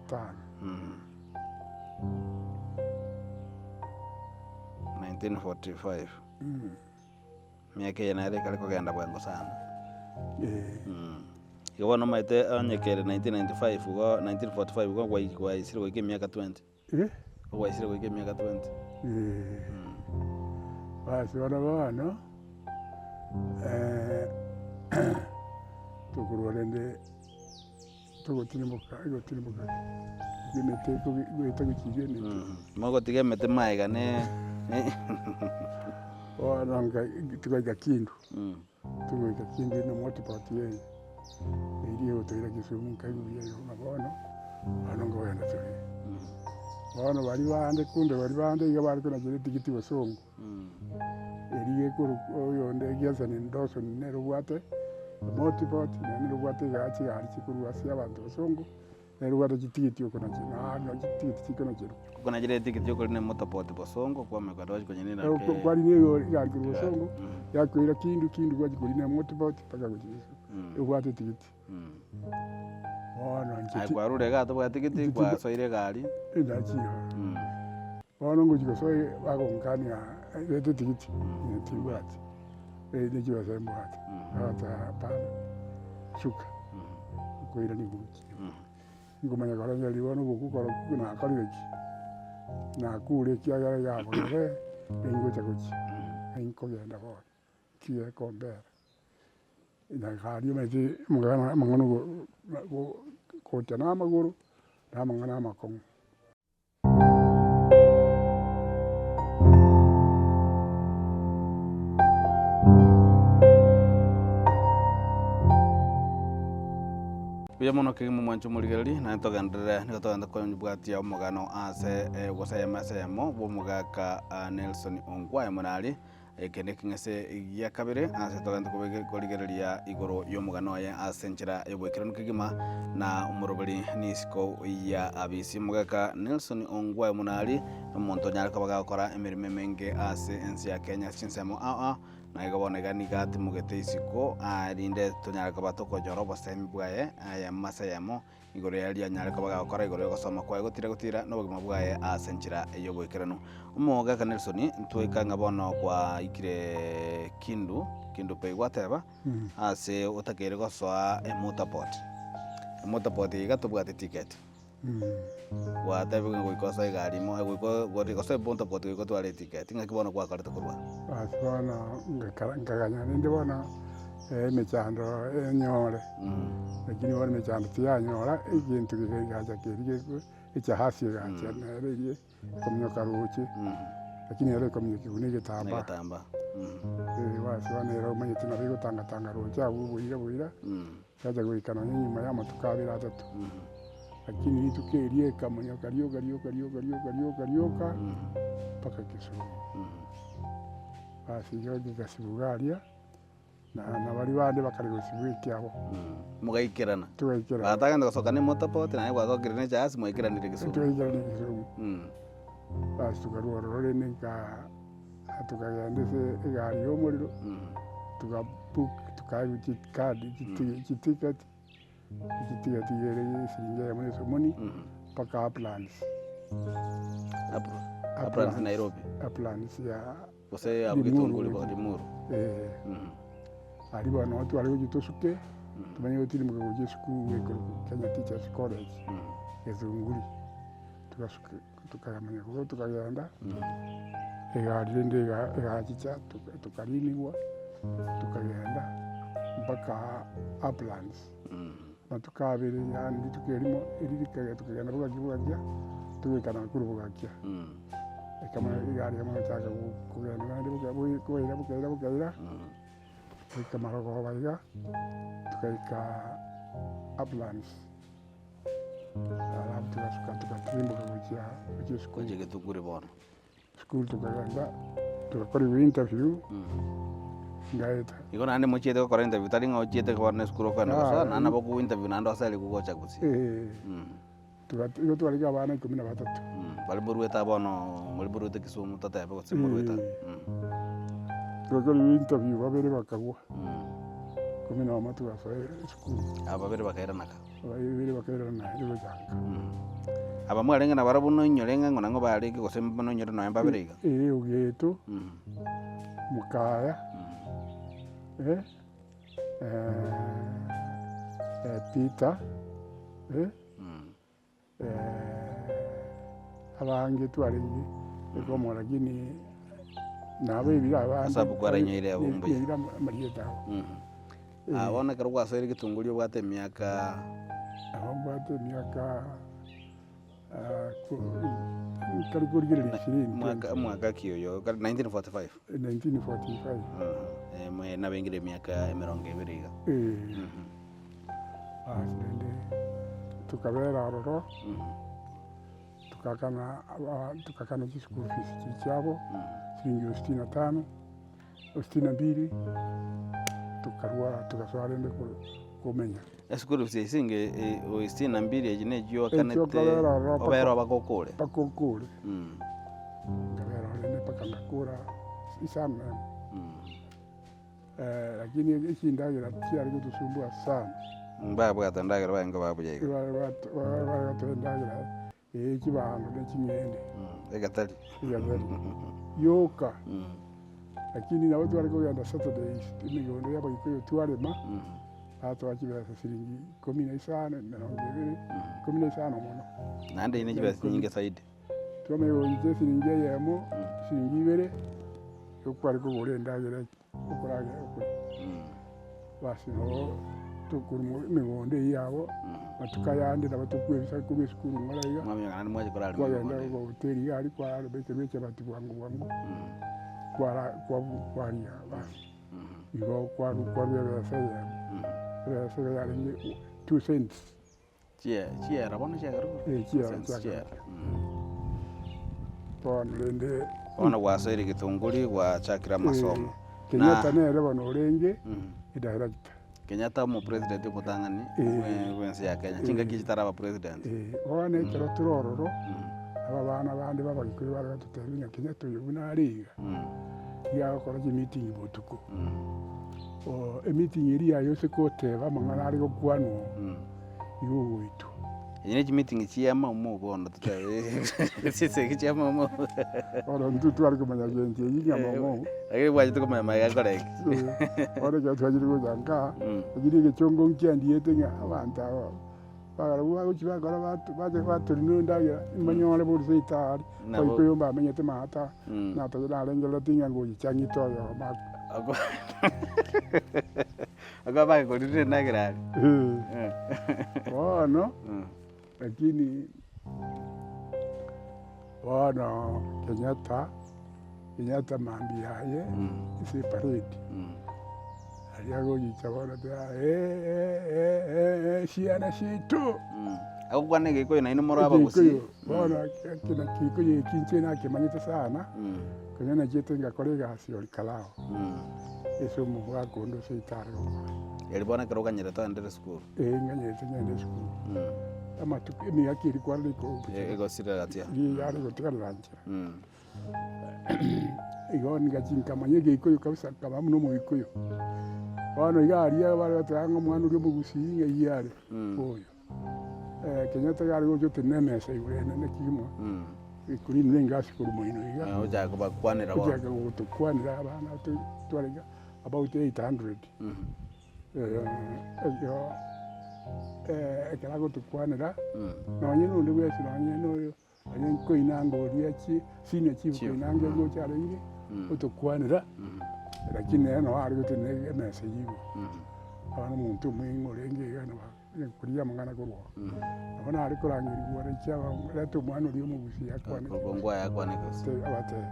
[SPEAKER 2] tano.
[SPEAKER 1] 1945 Emiaka eye nere ekare kogenda bwango sana. Igo bono omanyete onye kere 1995 igo 1945 igo gwaisire goika emiaka 20. Gwaisire goika emiaka 20.
[SPEAKER 2] Basi bono bono, tokorwa rende togotirimboka egotirimboka emete goeta gochiria emete.
[SPEAKER 1] Mogotiga emete magega ne
[SPEAKER 2] Bono nka togaika Kindu, togoika Kindu na motorbot eye, eria egotoira Kisumu nkaigwa buya igo ng'a bono, bono nkogenda tore. Bono baria bande kumbe baria bande iga bare konachera etigiti bosongo, eria ekorokwa oyonde Gerson Dawson nere obwate motorbot, naende nere obwate igaa chigari chikorwa ase abanto bosongo, nere obwate chitigiti okonacherwa naende chitigiti chikonacherwa.
[SPEAKER 1] Okonachera etigiti okorina emotorbot bosongo kwamanya kwachia konyerina ake.
[SPEAKER 2] Kwarina egari korwa bosongo, yakoira kindu kindu gwachia korina emotorbot mpaka gochia Kisumu, obwate etigiti. Bono inche
[SPEAKER 1] Aye
[SPEAKER 2] ti-
[SPEAKER 1] kwarure igaa tobwati gete,
[SPEAKER 2] Inche
[SPEAKER 1] kwasoire egari.
[SPEAKER 2] Endachio. Bono ngochia gosoa bagonkania reta etigiti, inche timbwati, ne chibesa mbwate. Bagoteba hapana, shuka, nkoirania gochia. Nkomanya korengereria bono oboku koro nakorire ki? Nakure ekiagera iga bobe, ningocha gochia, ninkogenda bono. Kigekombera, na gari omanyete amang'ana amang'ana gocha na amagoro. Na amang'ana amakong'u.
[SPEAKER 1] Buya mono kegima omwanche omorigereria, naende togenderere nigo togenda kobwatia omogano ase gose eyemo ase eyemo bw'omogaka Nelson Ongwae Monari, Eke nekeng'ese gia kabere ase togente korigereria igoro y'omogano oye ase enchera y'oboikeranu kegima na omoroberi nisiko ya abisi. Omogaka Nelson Ongwae Munari nomonto onyare koba gagokora emeremo emenge ase ense ya Kenya ase chinsemo ao ao, na igo bono iga nigo atimogete isiko erinde tonyare koba tokonyora obosemi bwaye eyemo ase eyemo. Igoro yaria anyare koba gagokora igoro y'ogosoma kwaye gotira gotira nobogima bwaye ase enchera y'oboikeranu. Omogaka Nelson, ntwaika ng'a bono kwaikire Kindu, Kindu Bay gwateba, ase otakeire gosoa emotorport. Emotorport iga tobwate ticket. Gwatebiwa ng'a goika osoe egari ime goika gosoa emotorport goika otware eticket. Ng'aki bono gwakorete korwa abwo?
[SPEAKER 2] Basi bono ngakara nkaganya rende bono emechando enyore, lakini bono emechando tiyanyora, egento kegacha keria geko echahasi egacha nere eria ekominyoka roche, lakini ero ekominyokia buna egetambaa.
[SPEAKER 1] Egetambaa.
[SPEAKER 2] Basi bono ero omanyete nabo egotangatanga roche abwo boira boira, yacha goika nonye nyuma ya amatuko abere atato. Lakini rituko erio ekamonyoka rioka rioka rioka rioka rioka rioka mpaka Kisumu. Basi igo gekasibuga aria. Na nabaria bande bakare gosibwa ekiabo.
[SPEAKER 1] Mogaikerana.
[SPEAKER 2] Togaikerana.
[SPEAKER 1] Batagenda gosoka ne motopoti naye gwasokire ne chasi mwaikeranire Kisumu.
[SPEAKER 2] Twaikeranire Kisumu. Basi tokarua ororo rende nka tokagenda ase egari ya omorero, toka book tokaegwa chikadi chiticket, echiticket iga ere esiringi eyemo na esomoni mpaka Uplands.
[SPEAKER 1] Uplands Nairobi.
[SPEAKER 2] Uplands ya.
[SPEAKER 1] Gose abwo getunguri bo Limuru.
[SPEAKER 2] Ee. Aria bono nabo tware gochia tosuke, tomanye gotirimboka gochia esukuru ekorokwa Kenya Teachers College, Githunguri. Togasuka tokamanya korwa tokagenda, egari rende egachicha tokarinigwa, tokagenda mpaka Uplands. Amatuko abere yaani rituko erimo, eri rikagenda tokagenda bogakia bogakia, togoika Nakuru bogakia. Ekamanya egari yamanya gochaka kogenda naende boka boira bokaira bokaira, goika marogoba iga, togaika Uplands, alafu togasuka togatirimboka gochia gochia esukuru.
[SPEAKER 1] Gochia Githunguri bono.
[SPEAKER 2] Esukuru tokagenda togakorerwa interview, ngaeta.
[SPEAKER 1] Igo naende mochiete gokora interview tari ng'a ochiete bono esukuru okogenda gosoa, naende nabo okogwa interview naende oserigwe gocha gusii.
[SPEAKER 2] Eeh. Igo twarenge abana ikomi na batato.
[SPEAKER 1] Baria moruete aa bono, moria moruete Kisumu totebe gose moruete aa.
[SPEAKER 2] Togakora interview babere bakagwa, ikomi na omo togasoa esukuru.
[SPEAKER 1] Aba babere bakairana ka?
[SPEAKER 2] Babere bakairana naende gocha nka.
[SPEAKER 1] Aba mwarenge nabarabwo noinyore ng'a ng'o na ng'o barenge gose noinyore nonya mbabere iga?
[SPEAKER 2] Ee, Ogeto, Mokaya, Peter. Abange twarenge komo lakini nabaebire abande
[SPEAKER 1] Ase abwo kwaranyoire abwo mbuya.
[SPEAKER 2] naira amarieta abo.
[SPEAKER 1] Ah, bono ekero gwasoire getunguri obwate emiaka.
[SPEAKER 2] Nabo mbwate emiaka nkare korigereria ishirini.
[SPEAKER 1] Mwaka mwaka ki oyo? 1945?
[SPEAKER 2] 1945.
[SPEAKER 1] Nabengire emiaka emerongo ebere iga.
[SPEAKER 2] Basi rende tokabera ororo, togakana aba togakana chischool fees chiria chiabo, chiringi elfu sitini na tano, elfu sitini na mbili, tokarwa togasoa rende ko- komenya.
[SPEAKER 1] Eschool fees eye singe elfu sitini na mbili echi na echio
[SPEAKER 2] Echio
[SPEAKER 1] oakanete
[SPEAKER 2] okabera ororo mpaka-
[SPEAKER 1] obere oba gokore.
[SPEAKER 2] Mpaka okore, nkabera ororo rende mpaka ngakora isano na emo. Lakini echindagera chiare gotosumbua sana.
[SPEAKER 1] Mbabwate endagera barenge kobaa buya iga.
[SPEAKER 2] Bare gotoa endagera eye chibando ne ching'ende.
[SPEAKER 1] Egetari.
[SPEAKER 2] Egetari. Yoka. Lakini nabo tware kogenda Saturdays emegondo ya abagikuyu twarema, batoa chibesa siringi ikomi na isano, emerongo ebere, ikomi na isano mono.
[SPEAKER 1] Naende eye ne chibesa chinyinge zaidi.
[SPEAKER 2] Twamanya gocha esiringi eyemo, siringi ibere, okware kogora endagera okoragera okoria. Basi nabo tokorwa emegondo eyio yabo. Amatuko ayande nabo tokwebisa korwa esukuru ng'ora iga,
[SPEAKER 1] Mwamanya naende mwacha korara
[SPEAKER 2] kwagenda
[SPEAKER 1] mogondo.
[SPEAKER 2] hoteli iga aria kwabekerwa echabati bwango bwango, kwara kwabu kwaria basi. Igo kwarwa kwarwa ebesa eyemo, ebesa iga yarenge two cents.
[SPEAKER 1] Chie chiera bono chiagerwa?
[SPEAKER 2] Eh, chiera
[SPEAKER 1] Cents
[SPEAKER 2] chiagerwa.
[SPEAKER 1] chiera.
[SPEAKER 2] Bono rende
[SPEAKER 1] Bono gwasoire Githunguri gwachakire amasomo.
[SPEAKER 2] Kenyatta nere bono orenge edirector.
[SPEAKER 1] Kenyatta omopresident omotang'ani
[SPEAKER 2] Eh.
[SPEAKER 1] bwense ya Kenya, chingaki echi taraba president.
[SPEAKER 2] Eh, bono ekero tore ororo, aba abana bande ba abagikuyu bare gototebia ng'a Kenyatta oyo buna are iga, tiga agokora chimeeting botuko. Emeeting eria yaye ase goteba amang'ana are gokwanwa igo ogoitwa.
[SPEAKER 1] Echi ne chimeeting chia maumau bono totebe chisegi chia maumau.
[SPEAKER 2] Bono intwe tware komanya gento eyio ng'a maumau.
[SPEAKER 1] Lakini bwachete komanya magega akore ki.
[SPEAKER 2] Bono ekero twachire gocha nka, lakini egechongo nkiandiete ng'a abanto aba barabwo bagochia bakora bacha batorina endagera mbanyore boria seito aria,
[SPEAKER 1] Nabo.
[SPEAKER 2] Abaikuyu mbamenyete maata, natoche narengereretie ng'a ngochicha ng'ite oyomo akwe.
[SPEAKER 1] Akaba bagekorire endagera aria.
[SPEAKER 2] Bono, lakini bono Kenyatta, Kenyatta mambia yaye ase eparade, aria agochicha bono chiana chiaito.
[SPEAKER 1] Agokwana egekuyu naende more abagusii.
[SPEAKER 2] Egekuyu, bono ekina kikuyu eki inche nakemanyete sana, konya nachiete ngakora egasi Olkalou, ase omogaka onde ase etare gokora.
[SPEAKER 1] Erio bono ekero okanyerete oendere esukuru.
[SPEAKER 2] Ee nganyerete ng'ende esukuru. Amatuko emiaka eria kwarora iko-
[SPEAKER 1] Egosirera gatia.
[SPEAKER 2] Yare gotigarera nchera. Igo ngachi nkamanya egeikuyu kabisa nkaba buna omoikuyu. Bono iga aria bare goteba ng'a omwana oria omogusii ng'a eyio are oyo. Kenyatta iga are gocha otenena emesa igoro enene kegima, ekorina engasi korwa moino iga.
[SPEAKER 1] Ochaka kobakwanera bono.
[SPEAKER 2] Ochaka gotokwanera abana twarenge about 800. Ekero ekero agotokwanera, nonye na onde bwensi nonye na oyo onye nkoinanga oria chi senior chief
[SPEAKER 1] Chief,
[SPEAKER 2] koinanga ngocha arenge, otokwanera, lakini nere noo are gotenena emesa eywo igoro. Bono omonto omweng'u orenge iga nabo koria amang'ana korwa oo. Nabo nare korangerigwa riche reta omwana oria omogusii akwane
[SPEAKER 1] Korwa ngwaye akwane gose.
[SPEAKER 2] abatebe.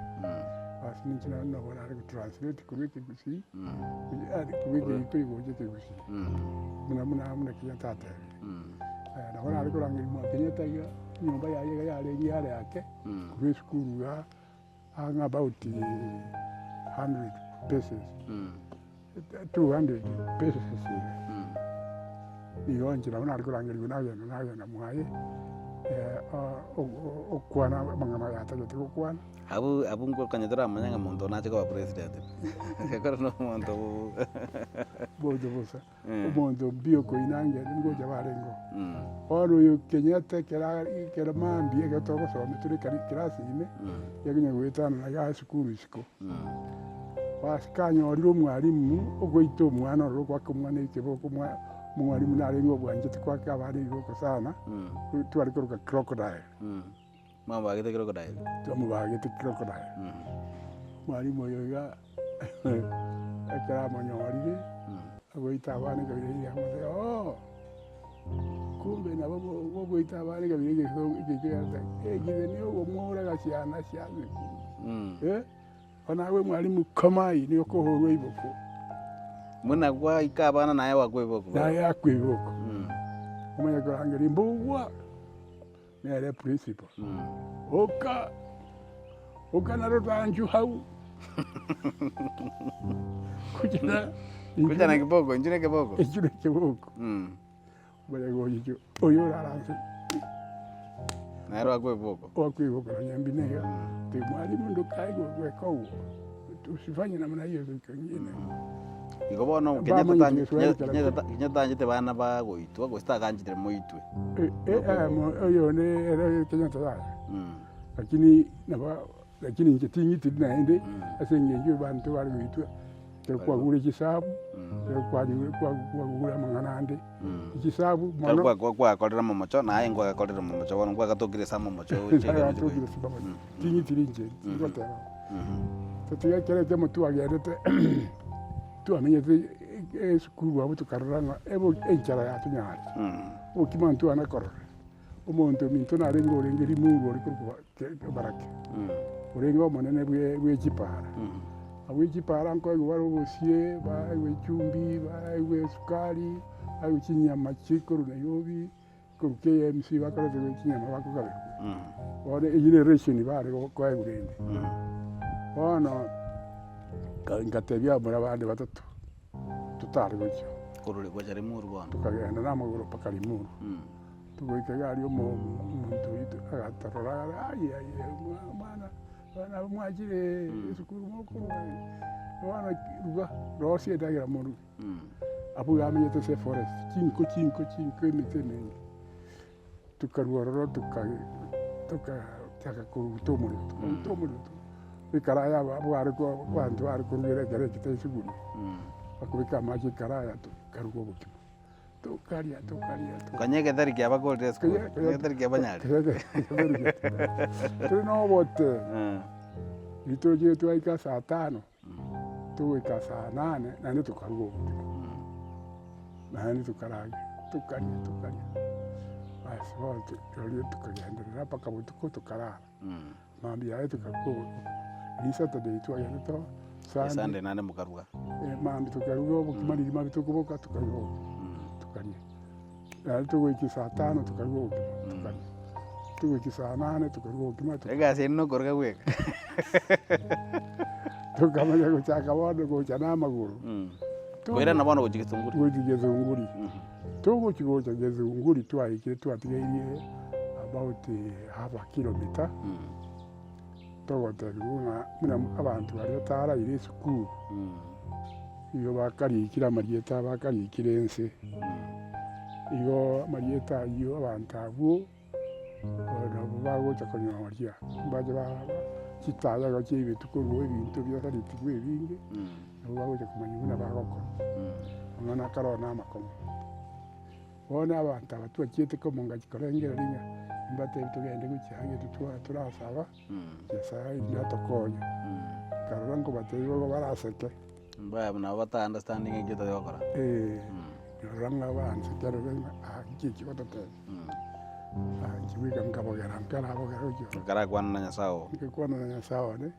[SPEAKER 2] Basi ninche naro nabo nare gotranslate korwa ekegusii, korwa ekegikuyu gocha ekegusii, buna buna buna Kenyatta atebire. Nabo nare korangerigwa Kenyatta iga, enyomba yaye iga yarenge are ake, korwa esukuru iga ang'e about hundred paces, 200 paces iga. Igo inche nabo nare korangerigwa nagenda nagenda mwaye, okwana amang'ana aya atagete gokwana.
[SPEAKER 1] Abwo abwo nkokonya toramanye ng'a monto nache koba president. Ekero na omonto
[SPEAKER 2] Bocha bosa, omonto mbuya okoinange ngocha barenge oo. Bono oyo Kenyatta ekero ekero mambia ekero togosoma tore kare class ime, yakonya goetanana iga esukuru isiko. Basi kanyorire omwalimu ogoita omwana ororo goaka omwana ekeboko omwa omwalimu narenge obwanchete goaka abana ebiboko sana, tware koroka crocodile.
[SPEAKER 1] Mwamobagete crocodile?
[SPEAKER 2] Twamobagete crocodile. Omwalimu oyo iga ekero amonyorire, agoita abana ekabira eria amotebia ooh, kumbe nabo mogoita abana ekabira egesongo ekio ekio nigo omoraga chiana chia eh. Bono agwo mwalimu komai nigo okohorwa iboko.
[SPEAKER 1] Buna gwaika abana naye wakwa iboko.
[SPEAKER 2] Naye akwa iboko. Omanye korangeria mbugwa nere principal. Oka oka naro tanchu hau. Kuchana
[SPEAKER 1] Kuchana kiboko, inchu ne kiboko.
[SPEAKER 2] Inchu ne kiboko. Omanye gochicha oyo oraranse.
[SPEAKER 1] Nere wakwa iboko.
[SPEAKER 2] Wakwa iboko nonya mbina iga. Mwalimu ndokaigwa gweka oguo. Usifanye namna hiyo siku ingine.
[SPEAKER 1] Igo bono
[SPEAKER 2] Bamanyete
[SPEAKER 1] Kenyatta tanchi-
[SPEAKER 2] Kiswahili
[SPEAKER 1] Kenya-
[SPEAKER 2] kera
[SPEAKER 1] Kenyatta- Kenyatta tanchete bana bagoitwa gose taganchete moitwe.
[SPEAKER 2] Eh, eh, eh, mo- oyo ne ere Kenyatta yaya. Lakini nabo lakini inche ting'itiri naende ase eng'encho abanto bare goitwa ekero kwagure chisabu, ekero kwanyure kwa- kwagure amang'ana ande, chisabu
[SPEAKER 1] Ekero
[SPEAKER 2] mono
[SPEAKER 1] kwa- kwa- kwakorire momocho naye nkwagakorire momocho bono nkwakatokire ase amomocho oche
[SPEAKER 2] nagatokire ase amomocho. Ting'itiri inche tingoteba. Totiga ekero ekemo twagendete twamenyete esukuru abwo tokarora ng'a ebo enchara yatonyarire. Obokima ntwana korora, omonto ominto narenge orenge Limuru ore korokwa Barake, orenge omonene bwe bwe chipara. Abwo echipara nkoegwa bare obosie, baegwa echumbi, baegwa esukari, baegwa chinyama chikorwa Nairobi, korwa KMC bakoreterwa chinyama bakogaberwa. Bono eyio ne ration bare koegwa rende. Bono, ngatebia abamura bande batato. Totare gochia.
[SPEAKER 1] Korwa gocha Limuru bono.
[SPEAKER 2] Tokagenda namagoro mpaka Limuru. Togoika iga aria omo omonto oito agatorora agare aye aye mwana abana aba mwachire esukuru mokorwa bono ruga rosia endagera moruge. Abwo iga amenyete ase eforest, chinko chinko chinko emete emenge. Tokarua ororo toka tokachaka koruta omorero, tokaruta omorero ekaraya aba abwo bare ko abanto bare korugera ekero ekio tari suguri, bakobeka amache ekaraya tokaruga obokima, tokaria tokaria tokaria.
[SPEAKER 1] Konya egetheri kiabakorire esukuru, egetheri kiabanyarire.
[SPEAKER 2] Tore na obote, riria tochire twaika saa tano, togoika saa nane, naende tokaruga obokima, naende tokaragera, tokaria tokaria, basi bono rirorio tokagenderera mpaka botuko tokarara, mambia yaye tokaruga obokima, riria Saturday twagendete oo, Sunday,
[SPEAKER 1] Sunday naende mokaruga.
[SPEAKER 2] mambia tokaruga obokima riria mambia tokoboka tokaruga obokima, tokaria. Naende togoika saa tano tokaruga obokima, tokaria. Togoika saa nane tokaruga obokima, tokaria.
[SPEAKER 1] Egasi eye nokoruga bweka.
[SPEAKER 2] Tokamanya gochaka bono gocha na amagoro.
[SPEAKER 1] Koirana bono gochia Githunguri.
[SPEAKER 2] Gochia Githunguri. Togochia gocha Githunguri twaikire twatigairie about half a kilometer, togotebiwa ng'a buna abanto baria bataraire esukuru, igo bakarikire amarieta bakarikire ense. Igo amarieta ayio abanto abwo. Nabo bagocha konyoria, mbache ba chitaya igo chiaibetwe korwa ebinto biasaritigwe ebinge, nabo bagocha komanya buna bagokora, amang'ana akare oo namakong'u. Bono abanto aba twachiete komongachi korengereria ng'a mbatebi togende gochia ang'e intwe torasaba, Nyasaye inwe atokonye, nkarora nkobatebia igo baraseke.
[SPEAKER 1] Mbaye buna nabo bata understanding ekio tari gokora.
[SPEAKER 2] Eh, nkarora ng'a banseke aroro ng'a ah inki eki bagototebia. Ah inche goika nkabogera nkarabogera gochia ororo.
[SPEAKER 1] Nkarakwana na Nyasaye oo.
[SPEAKER 2] Nkakwana na Nyasaye one,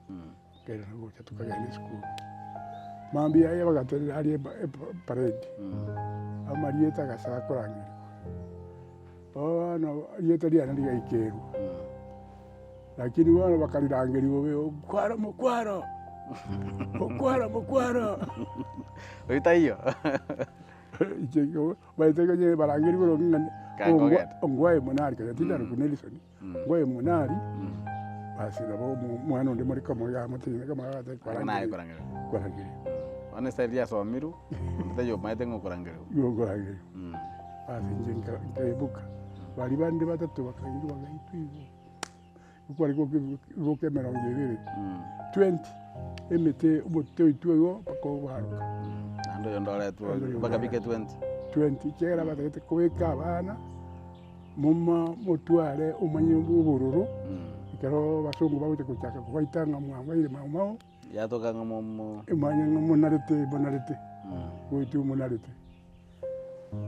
[SPEAKER 2] nkairana gocha tokagenda esukuru. Mambia yaye bagaterera aria eba eparade, amarieta agasaa korangerigwa. Bono erieta riane rigaikerwa, lakini bono bakarirangeria bobe, Okwaro mokwaro, okwaro mokwaro.
[SPEAKER 1] Oyio taiyo.
[SPEAKER 2] Inche igo omanyete onye barangeria boronge ng'a
[SPEAKER 1] Kakogete.
[SPEAKER 2] ongwae monari kare tindaroku Nelson, ongwae monari, basi nabo omwana onde more komo iga amotebi ng'a
[SPEAKER 1] Naye
[SPEAKER 2] kwarangeria
[SPEAKER 1] korangeria.
[SPEAKER 2] kwarangeria.
[SPEAKER 1] Bono ase riria asomirwe, onde taiyo omanyete ng'a okorangerigwa.
[SPEAKER 2] Igo okorangerigwa. Ase inche nkaiboka, baria bande batato bakairwa bagaitwa igo, kware goka emerongo ebere, twenty, emete omote oitwe igo mpaka obaroka.
[SPEAKER 1] Naende oyonde oretwe mpaka bike twenty.
[SPEAKER 2] Twenty, ekiagera batagete kobeka abana, moma motware omanye obororo, ekero abasongo bagocha gochaka kobaita ng'a mwabaire mau mau.
[SPEAKER 1] Yatoka ng'a momo.
[SPEAKER 2] Emanye ng'a monarete monarete, goetwa monarete.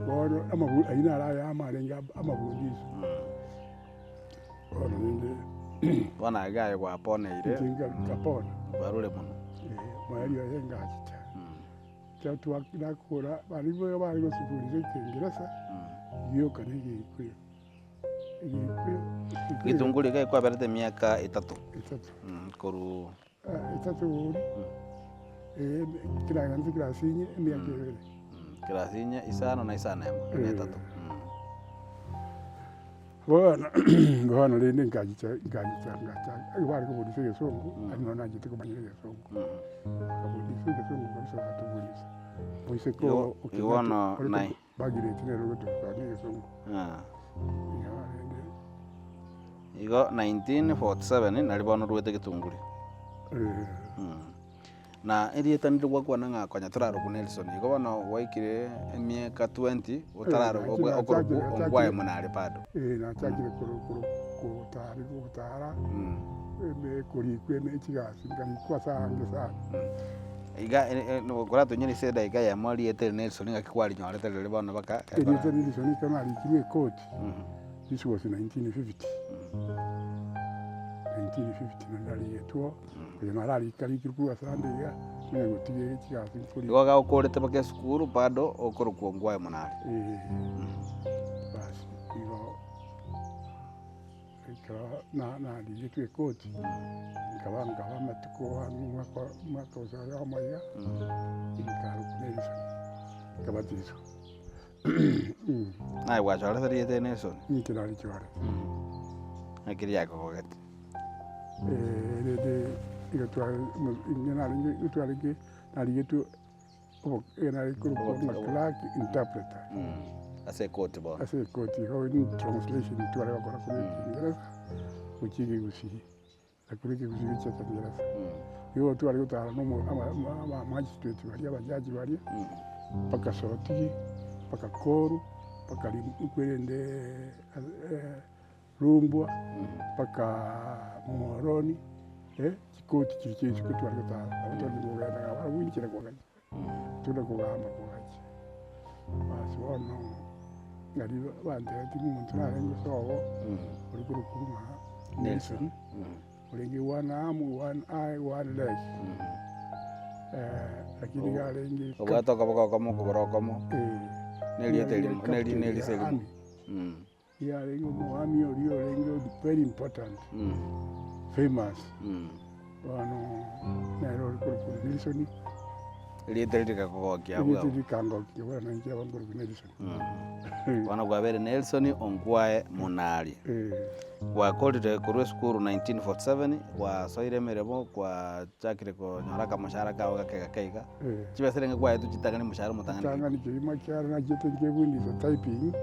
[SPEAKER 2] Bono amabu ayio naro ayamo arenge amabundiso. Bono rende
[SPEAKER 1] Bono aiga aye gwaponeire.
[SPEAKER 2] Inche nkapona.
[SPEAKER 1] Kwarure mono.
[SPEAKER 2] Moerio oye ngachicha. Ekero twa nakora baria nigo bare gosifundisa ekengeresa, gioka na egekuyu. Egekuyu
[SPEAKER 1] Gitunguri iga ekwaberete emiaka etato.
[SPEAKER 2] Etato.
[SPEAKER 1] Korwa.
[SPEAKER 2] Etato boria, kera class inye emiaka ebere.
[SPEAKER 1] Class inye, isano na isano emo, na etato.
[SPEAKER 2] Bono bono rende nkachicha nkachicha ngacha ekero bare kobundisa egesongo, aria nabo nachete komanya egesongo. Bakabundisa egesongo kabisa bagatobundisa, moiseke
[SPEAKER 1] Igo-
[SPEAKER 2] oo
[SPEAKER 1] igo bono
[SPEAKER 2] ore
[SPEAKER 1] naye.
[SPEAKER 2] Bagireti nere ogotoka negesongo. Iga rende.
[SPEAKER 1] Igo 1947 nari bono orwete Githunguri. Na erieta ndire gwakwana ng'a konya torarokwa Nelson, igo bono gwaikire emiaka 20 otararokwa okorokwa ongwae buna are bado.
[SPEAKER 2] Eh, nachakire koro koro kotari gotara eme korikwa eme chigasi nkarikwa ase aange sana.
[SPEAKER 1] Iga koratonyore ase edageka eyemo rieta eri Nelson ng'aki kwarinyorete riria bono mpaka
[SPEAKER 2] Erieta Nelson ekero narikirwe ekoti, this was 1950, 1950 nario narigetwe oo, oyo nararika rikirwe korwa ase ande iga, manye gotiga chigasi nkorire.
[SPEAKER 1] Igo iga okorete mpaka esukuru bado okorokwa ongwae monare.
[SPEAKER 2] Eeh, basi igo. Ekero narigetwe ekoti, nkaba nkaba amatuko ang'e omwaka omwaka gose oyomo iga, nkarokwa Nelson, nkabatiswa.
[SPEAKER 1] Naye gwachorete rieta eri Nelson?
[SPEAKER 2] Inche narichorete.
[SPEAKER 1] Naki riakogogete?
[SPEAKER 2] Rende igo tware inche narenge igo twarenge narigetwe obo nare korokwa ng'a clerk interpreter.
[SPEAKER 1] Ase ekoti bono.
[SPEAKER 2] Ase ekoti igo translation tware gokora korwa ekengeresa gochia ekegusii, na korwa ekegusii gochia ekengeresa. Igo tware gotara na omo ama ama amagistrate baria abajaji baria, mpaka Soroti, mpaka Koru, mpaka rim kwerende Rumbwa, mpaka Muhoroni, chikoti chiria chia isiko tware gotara, nabo tware kogenda barabwo inchera kogacha, tore kogamba kogacha. Basi bono nario bantebetie ng'a omonto narenge sobo, ore korokwa ng'a Nelson, orenge one arm, one eye, one leg, lakini iga arenge
[SPEAKER 1] Obwate okoboko okomo okogoro okomo, na erieta erimo, na eri- na eriso erimo.
[SPEAKER 2] Iga arenge omwami oria orenge very important, famous, bono nere ore korokwa Nelson.
[SPEAKER 1] Erieta riria rikakogokia abwo
[SPEAKER 2] Erieta
[SPEAKER 1] abwo.
[SPEAKER 2] riria rikangokia bono inche nabo nkorokwa Nelson.
[SPEAKER 1] Bono kwabeire Nelson Ongwae Monari. Gwakorire korwa esukuru 1947, gwasoire emeremo, gwachakire konyora akamoshahara kao gake gake iga. Chibesa renge kwaetwe chitang'ani omoshahara omotang'ani ki?
[SPEAKER 2] Ritang'ani kegima kiaro nachiete nkebundisa typing, inche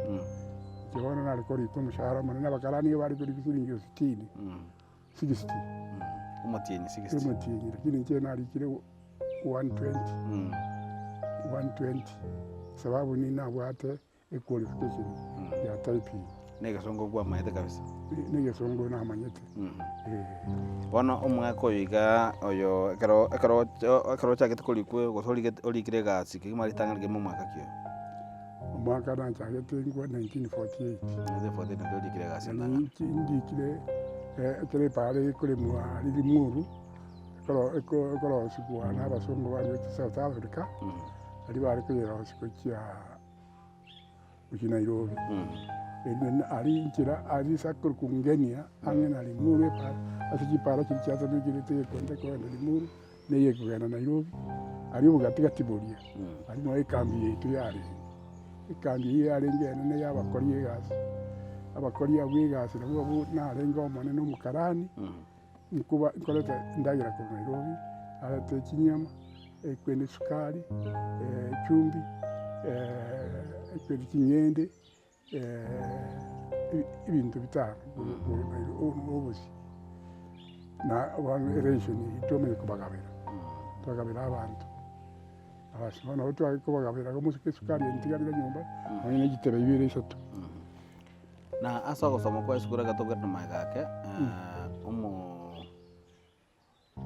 [SPEAKER 2] bono nare korikwa omoshahara omonene, abakarani nigo bare korikwa siringi sitini, sixty.
[SPEAKER 1] Omotienyi sixty.
[SPEAKER 2] Omotienyi, lakini inche narikire 120, 120, sababu ninabwate Equalification ya typing.
[SPEAKER 1] Na egesongo kwamaete kabisa.
[SPEAKER 2] Na egesongo namanyete. Eh.
[SPEAKER 1] Bono omwaka oyo iga oyo ekero ekero ekero ochagete korikwa gose origete orikire egasi kegima ritang'ani kegima omwaka ki oyo?
[SPEAKER 2] Omwaka nachagete ngwa 1948.
[SPEAKER 1] 1948 nabo orikire egasi
[SPEAKER 2] Nari
[SPEAKER 1] entang'ani.
[SPEAKER 2] nchi ndikire ekero epaara ekoremwa Limuru, ekero eko ekorosigwa na abasongo barwete South Africa, baria bare koyerosia gochia. gochia Nairobi. Erinde aria inchera aria ase akorokwa Ngenia ang'e na Limuru epara, ase chipara chiria chiatamekirete egekonde kogenda Limuru na eye kogenda Nairobi, aria obogati gati boria, aria noo ekambi yaito yarenge. Ekambi eyio yarenge enene ya abakori egasi, abakori abwo egasi nabwo abwo narenge omonene omokarani. Nkoba nkoreta endagera korwa Nairobi, narete chinyama, ekwende esukari, echumbi, ekwende ching'ende, ebinto bitano korwa Nairobi na obosie. Na bono eration eyio twamanya kobagabera, twagabera abanto. Basi bono nabo tware kobagabera omosike esukari entigarire nyomba, nonye na chitebe ibere isato.
[SPEAKER 1] Na ase ogosoma kwa esukuru agatogera magega ake, omo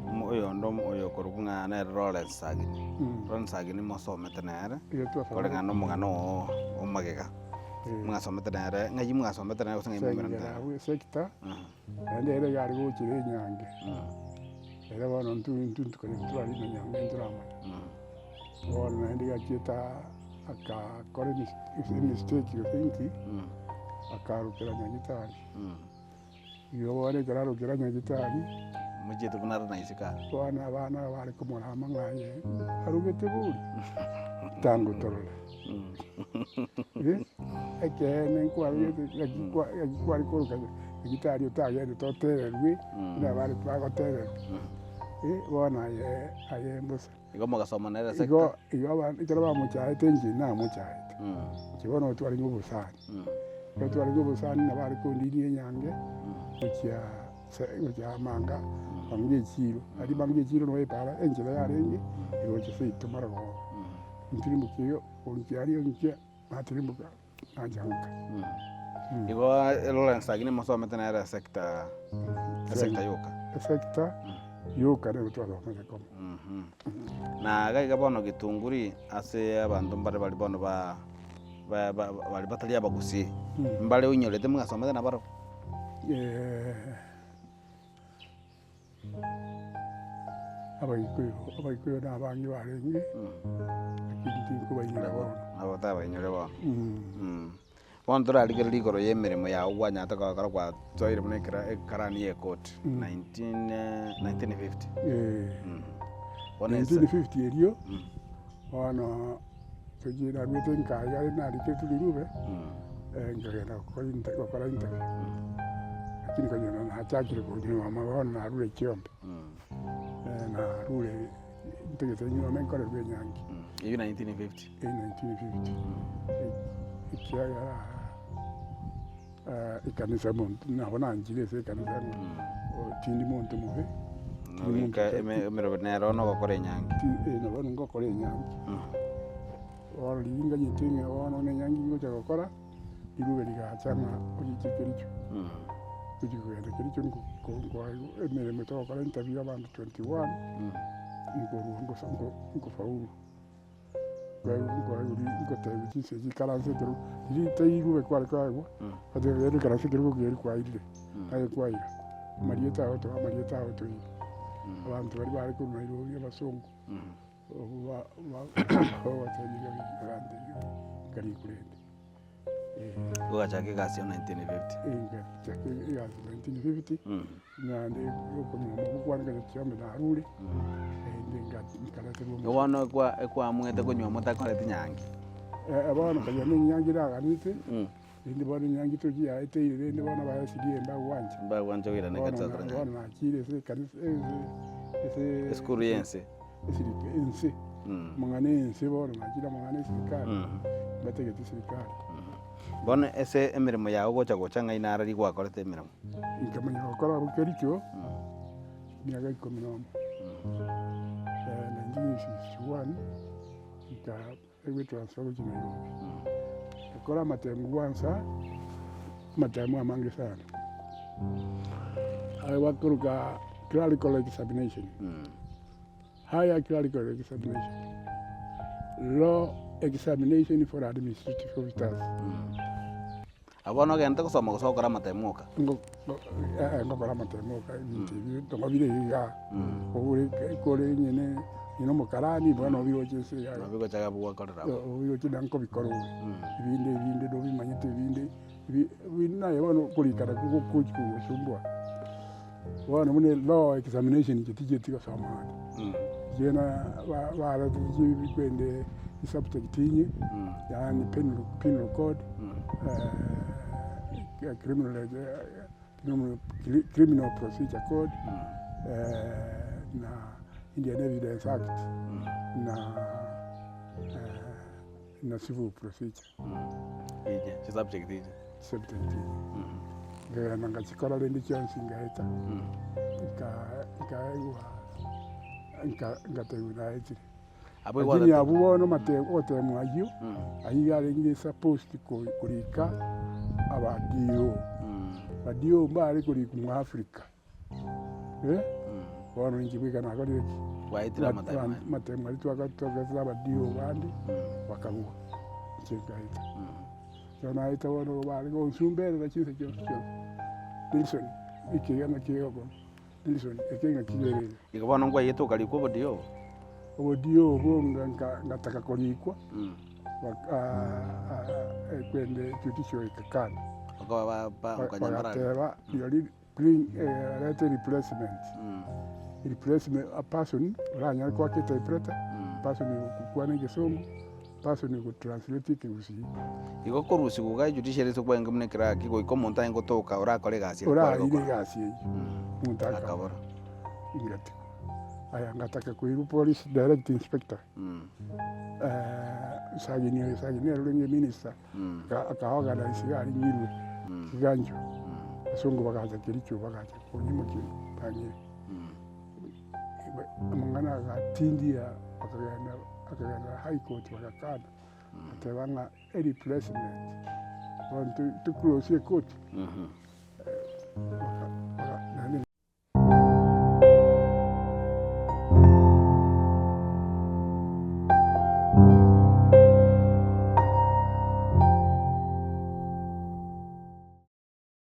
[SPEAKER 1] omo oyonde omo oyokorokwa ng'a nere Lawrence Sagini. Lawrence Sagini mosomete nere, koreng'ana na omogano oo o magega, mwasomete nere, ng'ai mwasomete nere gose ng'ai mwaumeranete
[SPEAKER 2] Sengera
[SPEAKER 1] nere?
[SPEAKER 2] abwo esector, naende ere iga are gochera enyange, ere bono intwe intwe ntukore nturarina nyange nturamanya. Bono naende iga achiete akakora emistake gose inki, akarokera nyagetari. Igo bono ekero arokera nyagetari,
[SPEAKER 1] Mochiete buna are na isiko aa.
[SPEAKER 2] bono abana aba bare komorama ng'a aye arogete bori, tango torore. Ekeene nkwarogete naki kwa naki kware koroka nyagetari otagende otererwe buna bare bagotererwa, bono aye aye mbosa.
[SPEAKER 1] Igo mogasoma nere
[SPEAKER 2] Igo
[SPEAKER 1] sector.
[SPEAKER 2] igo aba ekero bamochaete inche namochaete, inche bono twarenge obosani, ekero twarenge obosani nabo are kondinia enyange gochia se gochia amanga manga echiro, aria manga echiro nabo epara enchera yarenge egocha seito marogoba, ntirimbokia igo gochia aria nchia natirimboka nacha nka.
[SPEAKER 1] Igo Lawrence Sagini mosomete nere sector, esector yoka.
[SPEAKER 2] Esector. Yoka nero twasomete komo.
[SPEAKER 1] Na iga iga bono Gitunguri ase abanto mbare baria bono ba ba ba baria batari abagusii, mbare oinyorete mwasomete nabarabwo?
[SPEAKER 2] Abaikuyu, abaikuyu na abange barenge, lakini tinkobainyora bono.
[SPEAKER 1] Nabo otabainyore bono. Bono torarigererie igoro ya emeremo yao kwanyarete gokora gwasoire buna ekera ekarani ya ekoti 1950. Bono ase.
[SPEAKER 2] 1950 erio, bono tochie naruete nka iga nariketwe rirube, nkagenda gokora inte gokora interview, lakini konyora nachakire konyuoma bono narure chiombe, narure ntagete nyuome nkorerwe enyangi.
[SPEAKER 1] Eyio 1950.
[SPEAKER 2] Eyio 1950, ekiagera ekanisa monto nabo nanchire ase ekanisa ng'a tindi monto mobe, tindi monto
[SPEAKER 1] Goika emeroberi nero nogokora enyangi.
[SPEAKER 2] Nabo ngokora enyangi. Bono riria nganyete ng'a bono na enyangi ngocha gokora, rirube rigacha ng'a ochiche Kericho. Ngochia kogenda Kericho emeremo togokora interview abanto 21, nkorwa nkofaulu. Nkotebiwa chinsa echi ikaranse ekerogo, riria tairwe kware koegwa, bateba genda oikaranse ekerogo keria kwairire, naye kwaira. Amarieta ao toa amarieta ao toira. Abanto baria bare korwa Nairobi abasongo, abwo bagotebiwa bagantebia nkarikwa rende.
[SPEAKER 1] Ogachaka egasi ya 1950.
[SPEAKER 2] Ngachaka egasi 1950, naende okonywa gokwanekana chiombe narure, naende nkareterwa
[SPEAKER 1] omochie. Bono ekwamuete konywa motakoreti nyangi?
[SPEAKER 2] Bono kanywa na enyangi naganete, rende bono enyangi tochi yaeteire rende bono aba SDA mbagwancha.
[SPEAKER 1] Mbagwancha oirane
[SPEAKER 2] Bono
[SPEAKER 1] gachakora nyangi.
[SPEAKER 2] bono nachire ase ekanisa ase ase
[SPEAKER 1] Esukuru ya ense.
[SPEAKER 2] Esirika ense, amang'ana ense bono nachire amang'ana esirikari, mbatagete esirikari.
[SPEAKER 1] Bono ase emeremo yago gocha gocha ng'ai naro riria gwakorete emeremo?
[SPEAKER 2] Nkamanya gokora abwo Kericho, emiaka ikomi na omo, 1961, nka egotransfer gochia Nairobi. Ngakora amatemu kwanza, amatemu amange sana, aye bakoroka clerical examination, higher clerical examination, law examination for administrative officers.
[SPEAKER 1] Abwo bono ogente gosoma gose gokora amatemu oka?
[SPEAKER 2] Ngokora amatemu oka ebinto ebio nabo bire igaa, ore kore nyene nyene omokarani bono obiroche ase igaa.
[SPEAKER 1] Nabo bigochaka gwakorera abwo.
[SPEAKER 2] Obiroche na nkobikora ore, ebinde ebinde nobimanyete ebinde ebi naye bono okorikana gogochi kogosumbua. Bono buna law examination inche tichieti gosoma ande, ekiagera baretete chikwende esubject inye, yaani penal penal code, criminal criminal procedure code, na Indian Evidence Act, na na civil procedure.
[SPEAKER 1] Inche, chisubject inche.
[SPEAKER 2] Chisubject inche. Nkagenda ngachikora rende chionsi ngaeta, nkaegwa, nkatebiwa naetire.
[SPEAKER 1] Abwo
[SPEAKER 2] Lakini
[SPEAKER 1] igwatete-
[SPEAKER 2] abwo bono mate- ogotemwa ayio, ayio iga arenge supposed korika aba DO. Aba DO mbare korikwa mwa Africa. Bono inche goika nakorire ki?
[SPEAKER 1] Gwaetire amatemo aya.
[SPEAKER 2] Amatemo aria twagaetera aba DO bande, bakabua, inche nkaeta. Ekero naeta bono bare gonsumberera chinsa chionsi chionsi, Nelson, ekiagera naki egokong'a, Nelson, eke ng'aki kere iga.
[SPEAKER 1] Igo bono nkwaiyete okarikwa obodio obo?
[SPEAKER 2] Obodio obo ngataka korikwa, kwende judicial ekakana.
[SPEAKER 1] Bakaba ba- ba- okanyambarara.
[SPEAKER 2] Bagateba rirorio Bring arete replacement, replacement a person oranyare koaka etypewriter, person ogokwana egesongo, person ogotranslate ekegusii.
[SPEAKER 1] Igo korusigwa iga judiciary ase okwange buna ekeraki goika omonto aye gotoka orakore egasi ere kware
[SPEAKER 2] Oraire
[SPEAKER 1] gokora.
[SPEAKER 2] egasi eyio, omonto akabora.
[SPEAKER 1] Akabora.
[SPEAKER 2] Ingatigwa. Aya ngataka koirwa police direct inspector, sagini oyo sagini nere orenge minister. Akaorganize iga aria ng'irwe kiganjo, abasongo bagacha Kericho bagacha konyimokia bang'ire. Amang'ana agatindia bakagenda bakagenda high court bagakana, bagateba ng'a ereplacement bono toclose ecourt.